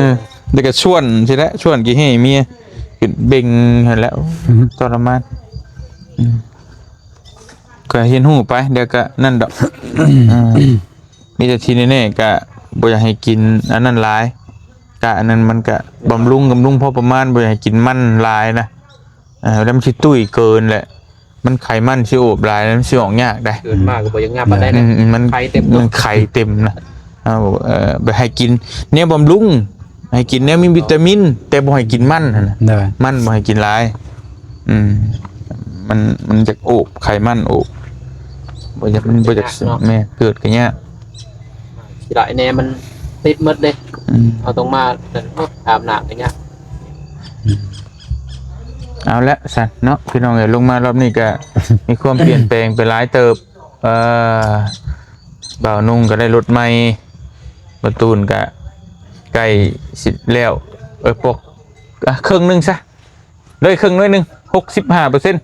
ແລ້ວກໍຊວນຊີ້ແຫຼະ ຊວນຂີ້ເຮ່ເມຍ ຂຶ້ນເບັ່ງຫັ້ນແຫຼະ ອືມ ທໍລະມານ ອືມ ກໍຮຽນຮູ້ໄປ ດຽວກໍນັ້ນດອກ ເອີ ມີແຕ່ທີ່ແນ່ໆ ກະບໍ່ຢາກໃຫ້ກິນອັນນັ້ນຫຼາຍ ກະອັນນັ້ນມັນກະບຳລຸງ ບຳລຸງພໍປະມານ ບໍ່ຢາກໃຫ້ກິນມັນຫຼາຍນະ ເອີ ແລ້ວມັນຊິຕຸ້ຍເກີນແຫຼະ ມັນໄຂມັນຊິໂອບຫຼາຍ ແລ້ວມັນຊິອອກຍາກໄດ໋ ເກີດມາກໍບໍ່ຢາກງາມປານໃດນະ ອືມ ມັນ ໄຂເຕັມ ມັນໄຂເຕັມນະ ເອົາ ເອີ ໄປໃຫ້ກິນແນວບຳລຸງ ໃຫ້ກິນແນວມີວິຕາມິນ ແຕ່ບໍ່ໃຫ້ກິນມັນຫັ້ນນະ ມັນບໍ່ໃຫ້ກິນຫຼາຍ ອືມ ມັນ ມັນຈະໂອບ ໄຂມັນໂອບ ບໍ່ຢາກ ມັນບໍ່ຢາກ ເນາະ ແມ່ນ ເກີດກໍຍາກ ຂີ້ຫຼາຍແດ່ ມັນຕິດໝົດເດ້ ອືມ ເຮົາຕ້ອງມາ ອາບນ້ຳກໍຍາກ ອືມ ເອົາລະຊັ້ນເນາະ ພີ່ນ້ອງເອີຍ ລົງມາລອບນີ້ກໍມີຄວາມປ່ຽນແປງໄປຫຼາຍເຕີບ ເອີ ບ່າວນຸ່ງກໍໄດ້ລົດໃໝ່ ບ່າວຕູນກໍໃກ້ຊິແລ້ວ ເອີ ປອກ ອ່ະ ເຄິ່ງໜຶ່ງຊະ ເລີຍເຄິ່ງໜ້ອຍໜຶ່ງ ຫົກສິບຫ້າເປີເຊັນ.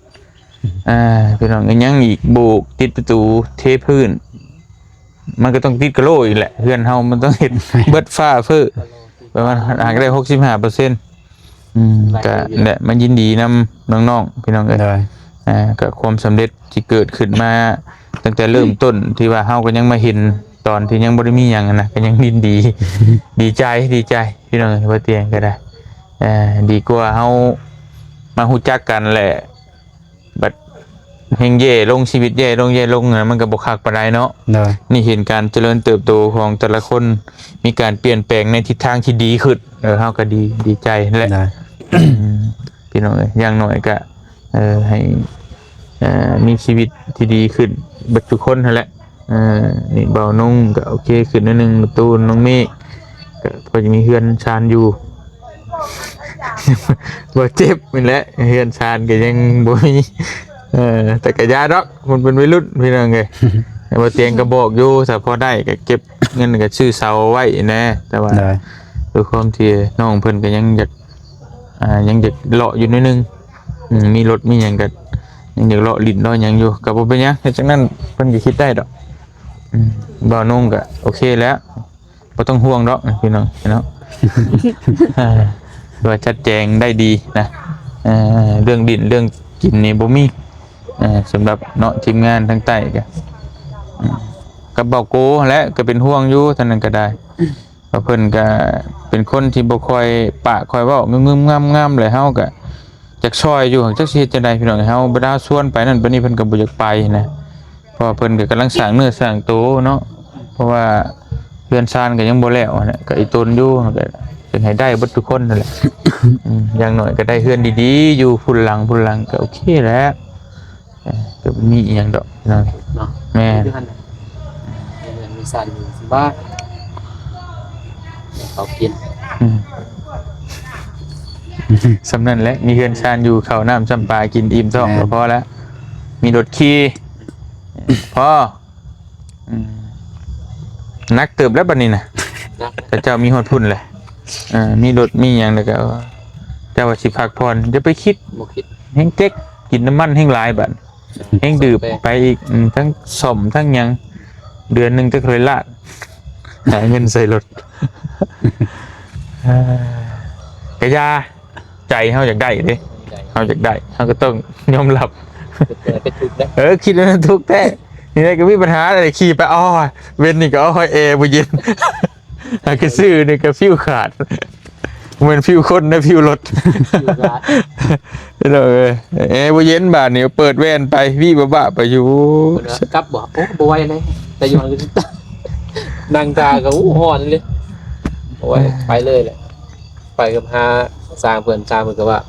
ອ່າ ພີ່ນ້ອງ ຍັງອີກ ໂບກ ຕິດປະຕູ ເທພື້ນ ມັນກໍຕ້ອງຕິດກະໂຫຼອີກແຫຼະ. ເຮືອນເຮົາມັນຕ້ອງເຮັດເບິດຟ້າເຟີ້ ປະມານ ຫາກໄດ້ຫົກສິບຫ້າເປີເຊັນ. ອືມ ກໍແຫຼະ ມາຍິນດີນຳນ້ອງໆ ພີ່ນ້ອງເອີຍ. ໂດຍ ອ່າ ກໍຄວາມສຳເລັດທີ່ເກີດຂຶ້ນມາຕັ້ງແຕ່ເລີ່ມຕົ້ນ ທີ່ວ່າເຮົາກໍຍັງມາເຫັນຕອນທີ່ຍັງບໍ່ໄດ້ມີຫຍັງນະ ກໍຍັງຍິນດີ ດີໃຈ ດີໃຈ ພີ່ນ້ອງເອີຍ. ບໍ່ຕຽງກໍໄດ້ ເອີ ດີກວ່າເຮົາມາຮູ້ຈັກກັນແຫຼະ ບັດແຮ່ງແຍ່ລົງ ຊີວິດແຍ່ລົງ ແຍ່ລົງນະ ມັນກໍບໍ່ຄັກປານໃດເນາະ. ໂດຍ ນີ້ເຫັນການຈະເລີນເຕີບໂຕຂອງແຕ່ລະຄົນ ມີການປ່ຽນແປງໃນທິດທາງທີ່ດີຂຶ້ນ. ເອີ ເຮົາກໍດີ ດີໃຈແຫຼະ. ໂດຍ ອືມ ພີ່ນ້ອງເອີຍ ຢ່າງໜ້ອຍກໍ ເອີ ໃຫ້ ເອີ ມີຊີວິດທີ່ດີຂຶ້ນເບິດທຸກຄົນຫັ້ນແຫຼະ. ເອີ ນີ້ບ່າວນົງກໍໂອເຄຂຶ້ນໜ້ອຍໜຶ່ງ ປະຕູ ນ້ອງເມກ ກໍພໍຈະມີເຮືອນຊານຢູ່ ບໍ່ເຈັບນີ້ແຫຼະ ເຮືອນຊານກໍຍັງບໍ່ມີ. ເອີ ແຕ່ກໍຢ່າດອກ ມັນເປັນໄວລຸ້ນ ພີ່ນ້ອງເອີຍ. ບໍ່ຕຽງກໍບອກຢູ່ ຖ້າພໍໄດ້ກໍເກັບເງິນ ກໍຊື້ເສົາໄວ້ແດ່. ແຕ່ວ່າ ໂດຍ ດ້ວຍຄວາມທີ່ນ້ອງເພິ່ນກໍຍັງຢາກ ອ່າ ຍັງຢາກເລາະຢູ່ໜ້ອຍໜຶ່ງ ອືມ ມີລົດມີຫຍັງກໍຍັງຢາກເລາະຫຼິ້ນເລາະຫຍັງຢູ່ ກໍບໍ່ເປັນຫຍັງ ເຮັດຈັ່ງນັ້ນເພິ່ນກໍຄິດໄດ້ດອກ. ອືມ ບ່າວນົງກໍໂອເຄແລ້ວ ບໍ່ຕ້ອງຫ່ວງດອກພີ່ນ້ອງເນາະ. ອ່າ ວ່າຈັດແຈງໄດ້ດີນະ ເອີ ເລື່ອງຫຼິ້ນເລື່ອງກິນນີ້ບໍ່ມີ. ເອີ ສຳລັບເນາະ ທີມງານທາງໃຕ້ກໍ ອືມ ກັບບ່າວໂກຫັ້ນແຫຼະ ກໍເປັນຫ່ວງຢູ່ ເທົ່ານັ້ນກໍໄດ້. ເພິ່ນກະເປັນຄົນທີ່ບໍ່ຄ່ອຍປາກຄ່ອຍເວົ້າ ງຶມໆງຳໆ ແລະ ເຮົາກະຢາກຊ່ອຍຢູ່ ຈັກຊິເຮັດຈັ່ງໃດພີ່ນ້ອງ. ເຮົາບັນດາຊວນໄປນັ້ນໄປນີ້ ເພິ່ນກະບໍ່ຢາກໄປນະ ເພາະວ່າເພິ່ນກະກຳລັງສ້າງເນື້ອສ້າງໂຕເນາະ. ເພາະວ່າເຮືອນຊານກະຍັງບໍ່ແລ້ວຫັ້ນແຫຼະ ກະອີ່ຕົນຢູ່ ກະຢາກໃຫ້ໄດ້ເບິດທຸກຄົນຫັ້ນແຫຼະ. ອືມ ຢ່າງໜ້ອຍກະໄດ້ເຮືອນດີໆ ຢູ່ພຸ້ນຫຼັງ ພຸ້ນຫຼັງກະໂອເຄແລ້ວ. ເອີ ກໍບໍ່ມີອີ່ຫຍັງດອກເນາະ ເນາະ ແມ່ນ ຢູ່ຫັ້ນແຫຼະ ມີເຮືອນມີຊານຢູ່ສະບາຍ ເຂົາກິນ ອືມ ສ່ຳນັ້ນແຫຼະ ມີເຮືອນຊານຢູ່ ເຂົ້ານ້ຳຊຳປາ ກິນອີ່ມທ້ອງ ແມ່ນ ກໍພໍແລ້ວ ມີລົດຂີ່ ພໍ. ອືມ ໜັກເຕີບແລ້ວບັດນີ້ນະ ໜັກ ເຂົາເຈົ້າມີຮອດພຸ້ນແຫຼະ. ເອີ ມີລົດມີຫຍັງແລ້ວກໍ ເຈົ້າວ່າຊິພັກຜ່ອນ ຢ່າໄປຄິດ ບໍ່ຄິດ ແຮ່ງເຈັກ ກິນນ້ຳມັນແຮ່ງຫຼາຍບັດ ແຮ່ງດື່ມໄປອີກ. ອືມ ທັງສ້ອມທັງຫຍັງ ເດືອນໜຶ່ງຈັກເທົ່າໃດລ້ານ ຫາເງິນໃສ່ລົດ ເອີ ກະຢ່າ ໃຈເຮົາຢາກໄດ້ເດ້ ໃຈເຮົາຢາກໄດ້ ເຮົາກໍຕ້ອງຍອມຮັບ ເອີ ຄິດວ່າທຸກແທ້ ນີ້ແຫຼະກໍມີບັນຫາ ໄດ້ຂີ່ໄປ ອໍ ເວັນນີ້ກໍ ອໍ ແອບໍ່ເຢັນ ຫາກະຊື້ນີ້ກະຟິວຂາດ ບໍ່ແມ່ນຟິວຄົນນະ ຟິວລົດ ຟິວຂາດ ພີ່ນ້ອງເອີຍ ແອບໍ່ເຢັນບາດນີ້ ເປີດແວ່ນໄປ ວິບະບະໄປຢູ່ ເພິ່ນວ່າກັບບໍ່? ໂອ້ ບໍ່ໄຫວເລີຍ ແຕ່ຢູ່ຫັ້ນ ນັ່ງຖ້າກໍ ໂອ້ ຮ້ອນເລີຍ ໂອ້ຍ ໄປເລີຍແຫຼະ. ໄປກັບຫາຊ່າງເພິ່ນ ຊ່າງເພິ່ນກໍວ່າ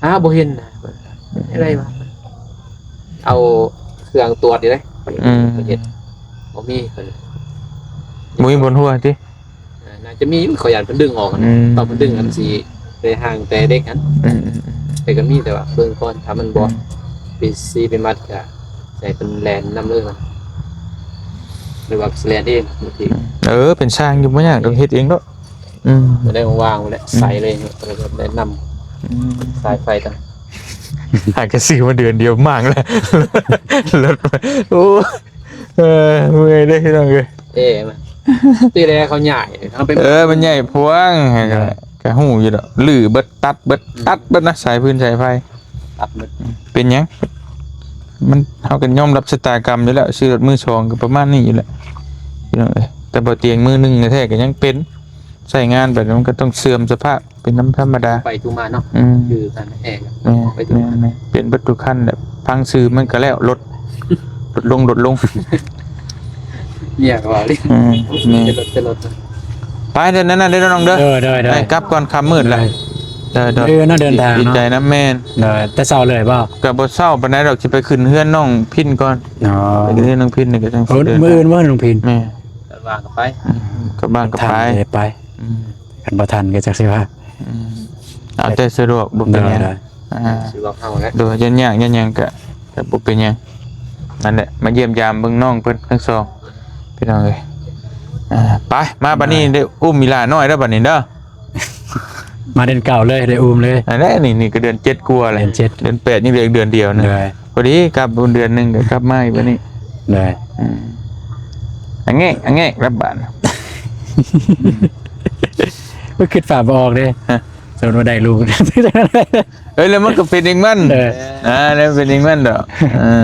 ຫາບໍ່ເຫັນນະ ອືມ ໄດ້ວ່າ ເອົາເຄື່ອງຕວດນີ້ເດ້ ອືມ ເພິ່ນເຮັດ ບໍ່ມີ ເພິ່ນ ບໍ່ມີບ່ອນຮົ່ວຕິ? ອ່າ ໜ້າຈະມີຢູ່ ເຂົາຢ້ານເພິ່ນດຶງອອກຫັ້ນນະ ອືມ ຕອນເພິ່ນດຶງຫັ້ນຊິໄດ້ຫ່າງແຕ່ເດັກຫັ້ນ ອືມ ແຕ່ກໍມີ ແຕ່ວ່າເບິ່ງກ່ອນ ຖ້າມັນບໍ່ ອືມ ໄປຊີ້ໄປມັດ ກໍໃຫ້ເພິ່ນແລ່ນນຳເລີຍ ຫຼືວ່າຊິແລ່ນເອງບາງທີ ອືມ ເອີ ເປັນຊ່າງຢູ່ ບໍ່ຍາກດອກ ເຮັດເອງໂລດ. ອືມ ບໍ່ໄດ້ວາງແຫຼະ ອືມ ໃສ່ເລີຍ ແນະນຳ ອືມ ສາຍໄຟຕ່າງ ຫາກະຊື້ມາເດືອນດຽວມ້າງແລ້ວ ລົດ ໂອ້ ເອີ ເມື່ອຍເດ້ພີ່ນ້ອງເອີຍ ເອີ ມາ ຕີແລເຂົາໃຫຍ່ເຮົາໄປ ເອີ ມັນໃຫຍ່ພວງ ເອີ ກະຮູ້ຢູ່ດອກ ຮື້ເບິດ ຕັດເບິດ ອືມ ຕັດເບິດນະ ສາຍຟືນສາຍໄຟ ຕັດເບິດ ເປັນຫຍັງ ມັນ ເຮົາກໍຍອມຮັບຊະຕາກຳຢູ່ແລ້ວ ຊື້ລົດມືສອງກໍປະມານນີ້ຢູ່ແຫຼະ ພີ່ນ້ອງເອີຍ ແຕ່ບໍ່ຕຽງມືໜຶ່ງແທ້ໆກໍຍັງເປັນ ໃຊ້ງານໄປ ມັນກໍຕ້ອງເສື່ອມສະພາບ ເປັນນຳທຳມະດາ ໄປທຸມາເນາະ ອືມ ຄືກັນແອງ ແມ່ນ ໄປທຸມາ ແມ່ນ ແມ່ນ ເປັນເບິດທຸກຄັນແຫຼະ ຟັງຊື່ມັນກໍແລ້ວ ລົດ ລົດລົງ ລົດລົງ ເມຍກໍວ່າເລີຍ ອືມ ແມ່ນ ເປັນລົດ ເປັນລົດ ໄປເດີ ນັ້ນເດີນ້ອງເດີ ໂດຍ ໂດຍ ໂດຍ ໄປກັບກ່ອນ ຄ່ຳມືດແລ້ວ ໂດຍ ໂດຍ ມື້ອື່ນເນາະ ເດີນທາງເນາະ ດີໃຈນຳ ແມ່ນ ໂດຍ ແຕ່ເຊົ້າເລີຍບໍ່? ກໍບໍ່ເຊົ້າປານໃດດອກ ຊິໄປຂຶ້ນເຮືອນນ້ອງພິນກ່ອນ ອໍ ໄປຂຶ້ນເຮືອນນ້ອງພິນນີ້ກໍຈັ່ງຊິເດີນ ມື້ອື່ນບໍ່ ນ້ອງພິນ? ແມ່ນ ຄັນວ່າງກໍໄປ ອືມ ຄັນວ່າງກໍໄປ ໄປ ອືມ ຄັນບໍ່ທັນກໍຈັກຊິວ່າ ອືມ ເອົາແຕ່ສະດວກ ບໍ່ເປັນຫຍັງ ໂດຍ ອ່າ ສະດວກເຮົາແຫຼະ ໂດຍ ຢ້ານຍາກຢ້ານຫຍັງກະ ກະບໍ່ເປັນຫຍັງ ນັ້ນແຫຼະ ມາຢ້ຽມຢາມເບິ່ງນ້ອງເພິ່ນທັງສອງ ພີ່ນ້ອງເອີຍ ອ່າ ໄປ ມາບັດນີ້ ໄດ້ອຸ້ມອີ່ຫຼ້ານ້ອຍແລ້ວບັດນີ້ເດີ ມາເດືອນເກົ້າເລີຍ ໄດ້ອູ້ມເລີຍ. ອັນນັ້ນນີ້ ນີ້ກໍເດືອນເຈັດກວ່າແລ້ວ ເດືອນເຈັດ ເດືອນແປດຍັງເດືອນ ເດືອນດຽວນະ. ໂດຍ ພໍດີກັບເດືອນໜຶ່ງກໍກັບມາອີກບັດນີ້. ໂດຍ ອືມ ອັນແງກ ອັນແງກແລ້ວບາດ ມັນຄິດຝາບໍ່ອອກເດ້. ຮະ ສົມມຸດວ່າໄດ້ລູກ ເອີຍ ແລ້ວມັນກໍເປັນເອງມັນ. ເອີ ອ່າ ແລ້ວເປັນເອງມັນດອກ. ເອີ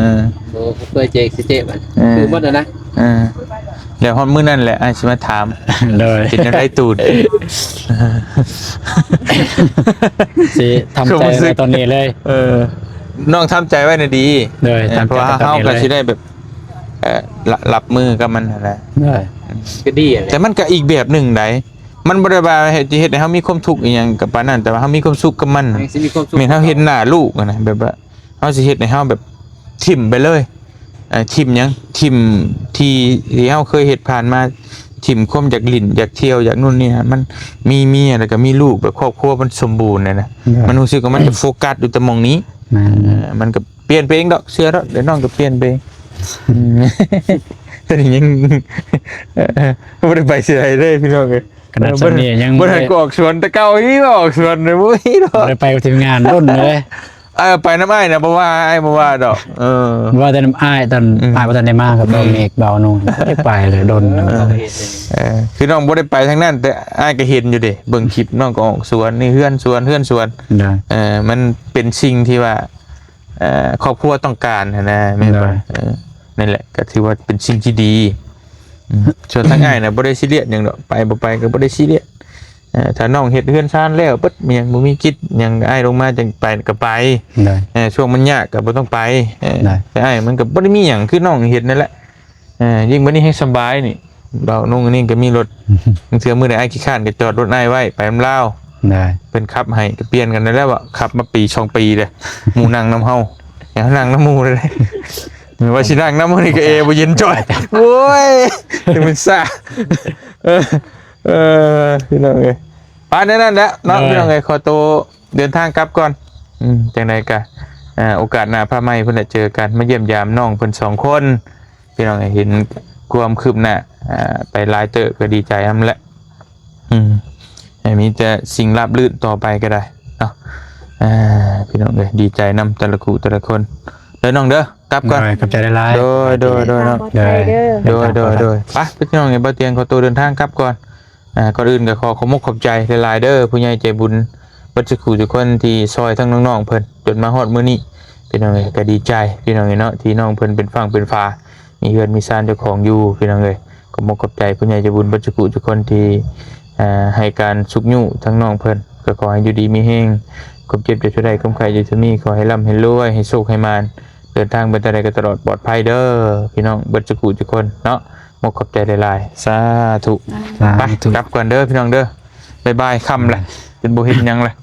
ໂອ້ ເພື່ອເຈກຊິເຈກມັນ ເອີ ຄືໝົດແລ້ວນະ. ເອີ ແລ້ວຮອດມື້ນັ້ນແຫຼະ ອ້າຍຊິມາຖາມ. ໂດຍ ເປັນຈັ່ງໃດຕູດ? ຊິທຳໃຈໄວ້ຕອນນີ້ເລີຍ. ເອີ ນ້ອງທຳໃຈໄວ້ນະດີ. ໂດຍ ເອີ ທຳໃຈ ເພາະວ່າເຮົາກໍຊິໄດ້ແບບ ເອີ ລະ ຮັບມືກັບມັນຫັ້ນແຫຼະ. ໂດຍ ກໍດີແຫຼະ ແຕ່ມັນກໍອີກແບບໜຶ່ງໃດ໋. ມັນບໍ່ໄດ້ວ່າເຮັດ ຊິເຮັດໃຫ້ເຮົາມີຄວາມທຸກອີ່ຫຍັງກັບປານນັ້ນ, ແຕ່ວ່າເຮົາມີຄວາມສຸກກັບມັນ. ແມ່ນ ຊິມີຄວາມສຸກ ແມ່ນເຮົາເຫັນໜ້າລູກຫັ້ນນະ, ແບບວ່າເຮົາຊິເຮັດໃຫ້ເຮົາແບບຖິ້ມໄປເລີຍ. ເອີ ຖິ້ມຫຍັງ? ຖິ້ມທີ່ ທີ່ເຮົາເຄີຍເຮັດຜ່ານມາ, ຖິ້ມຄວາມຢາກຫຼິ້ນ ຢາກທ່ຽວ ຢາກໂນ່ນນີ້. ມັນມີເມຍ ແລ້ວກໍມີລູກ ແບບຄອບຄົວມັນສົມບູນນະ, ມັນຮູ້ສຶກວ່າມັນຈະໂຟກັສຢູ່ແຕ່ໝ່ອງນີ້. ແມ່ນ ເອີ ມັນກໍປ່ຽນໄປເອງດອກ, ເຊື່ອດອກ, ດຽວນ້ອງກໍປ່ຽນໄປເອງ. ອືມ ຕອນນີ້ຍັງ ບໍ່ໄດ້ໄປເທື່ອໃດເລີຍ ພີ່ນ້ອງເອີຍ. ຂະໜາດຊ່ຳນີ້ຍັງບໍ່ໄດ້ ບໍ່ໄດ້ ບໍ່ໄດ້ ອອກສວນແຕ່ເກົ່າ. ອີ ອອກສວນບໍ່ມີດອກ, ບໍ່ໄດ້ໄປກັບທີມງານດົນເລີຍ. ເອີ ໄປນຳອ້າຍນະ ບໍ່ວ່າ ອ້າຍບໍ່ວ່າດອກ. ເອີ ບໍ່ວ່າແຕ່ນຳອ້າຍ ຕອນ ອືມ ອ້າຍບໍ່ທັນໄດ້ມາກັບ ອືມ ບ່າວເມກ ບ່າວນຸ່ງ ໄປເລີຍ ດົນ. ເອີ ເອີ ຄືນ້ອງບໍ່ໄດ້ໄປທາງນັ້ນ, ແຕ່ອ້າຍກໍເຫັນຢູ່ເດ້, ເບິ່ງຄລິບນ້ອງກໍອອກສວນ ນີ້ເຮືອນສວນ ເຮືອນສວນ. ເອີ ມັນເປັນສິ່ງທີ່ວ່າ ເອີ ຄອບຄົວຕ້ອງການຫັ້ນນະ ແມ່ນບໍ່? ໂດຍ ເອີ ນັ້ນແຫຼະ ກໍຖືວ່າເປັນສິ່ງທີ່ດີ. ອືມ ສ່ວນທາງອ້າຍນະ ບໍ່ໄດ້ຊີຣຽສຫຍັງດອກ, ໄປບໍ່ໄປກໍບໍ່ໄດ້ຊີຣຽສ. ເອີ ຖ້ານ້ອງເຮັດເຮືອນຊານແລ້ວເບິດ ມີຫຍັງ ບໍ່ມີກິດຫຍັງ ອ້າຍລົງມາຈັ່ງໄປກໍໄປ. ໂດຍ ເອີ ຊ່ວງມັນຍາກກໍບໍ່ຕ້ອງໄປ. ເອີ ໂດຍ ແຕ່ອ້າຍມັນກໍບໍ່ໄດ້ມີຫຍັງ ຄືນ້ອງເຮັດນັ້ນແຫຼະ. ເອີ ຍິ່ງບັດນີ້ແຮງສະບາຍນີ້, ບ່າວນຸ່ງອັນນີ້ກໍມີລົດ. ບາງເທື່ອມື້ໃດອ້າຍຂີ້ຄ້ານກໍຈອດລົດອ້າຍໄວ້ ໄປນຳລາວ. ໄດ້ ເພິ່ນຂັບໃຫ້ ກໍປ່ຽນກັນໄດ້ແລ້ວ. ຂັບມາປີສອງປີເດ້ ໝູ່ນັ່ງນຳເຮົາ, ຢາກນັ່ງນຳໝູ່ເດ້. ວ່າຊິນັ່ງນຳມື້ນີ້ກໍແອບໍ່ເຢັນຈ່ອຍ. ໂອ້ຍ ມັນຊາ. ເອີ ເອີ ພີ່ນ້ອງເອີຍ, ປານນັ້ນແຫຼະເນາະ. ໂດຍ ພີ່ນ້ອງເອີຍ, ຂໍໂຕເດີນທາງກັບກ່ອນ. ອືມ ຈັ່ງໃດກະ ອ່າ ໂອກາດໜ້າພາໃໝ່ພຸ້ນແຫຼະ ເຈີກັນ ມາຢ້ຽມຢາມນ້ອງເພິ່ນສອງຄົນ. ພີ່ນ້ອງເອີຍ ເຫັນຄວາມຄືບໜ້າ ອ່າ ໄປຫຼາຍເຕີບ ກໍດີໃຈນຳແຫຼະ. ອືມ ໃຫ້ມີແຕ່ສິ່ງລາບລື່ນຕໍ່ໄປກໍໄດ້ເນາະ. ອ່າ ພີ່ນ້ອງເອີຍ ດີໃຈນຳແຕ່ລະຄູ່ແຕ່ລະຄົນເດີນ້ອງເດີ. ກັບກ່ອນ ໂດຍ ຂອບໃຈຫຼາຍໆ. ໂດຍ ໂດຍ ໂດຍເນາະ. ເດີ ເດີ ເດີ ເດີ ເດີ ໂດຍ ໂດຍ ໂດຍ. ໄປ ພີ່ນ້ອງເອີຍ ບ່າວຕຽງຂໍໂຕເດີນທາງກັບກ່ອນ. ອ່າ ກ່ອນອື່ນກໍຂໍຂອບມຸກຂອບໃຈຫຼາຍໆເດີ ຜູ້ໃຫຍ່ໃຈບຸນເບິດສູ່ຜູ້ສູ່ຄົນທີ່ຊ່ອຍທັງນ້ອງໆເພິ່ນຈົນມາຮອດມື້ນີ້. ພີ່ນ້ອງເອີຍ ກໍດີໃຈ ພີ່ນ້ອງເອີຍເນາະ ທີ່ນ້ອງເພິ່ນເປັນຝັ່ງເປັນຝາ ມີເຮືອນມີຊານເຈົ້າຂອງຢູ່. ພີ່ນ້ອງເອີຍ ຂອບມຸກຂອບໃຈຜູ້ໃຫຍ່ໃຈບຸນເບິດສູ່ຜູ້ສູ່ຄົນທີ່ ອ່າ ໃຫ້ການຊຸກຍູ້ທັງນ້ອງເພິ່ນ. ກໍຂໍໃຫ້ຢູ່ດີມີແຮງ, ຄວາມເຈັບຢ່າສູ່ໄດ້, ຄວາມໄຂ້ຢ່າສູ່ມີ, ຂໍໃຫ້ລ່ຳໃຫ້ລວຍ, ໃຫ້ໂຊກໃຫ້ໝານ, ເດີນທາງໄປທາງໃດກໍຕະຫຼອດປອດໄພເດີ ພີ່ນ້ອງເບິດສູ່ຜູ້ສູ່ຄົນເນາະ. ມຸກຂອບໃຈຫຼາຍໆ. ສາທຸ. ສາທຸ. ໄປ ກັບກ່ອນເດີ ພີ່ນ້ອງເດີ. ບາຍບາຍ ຄ່ຳແລ້ວ ຈົນບໍ່ເຫັນຫຍັງແລ້ວ.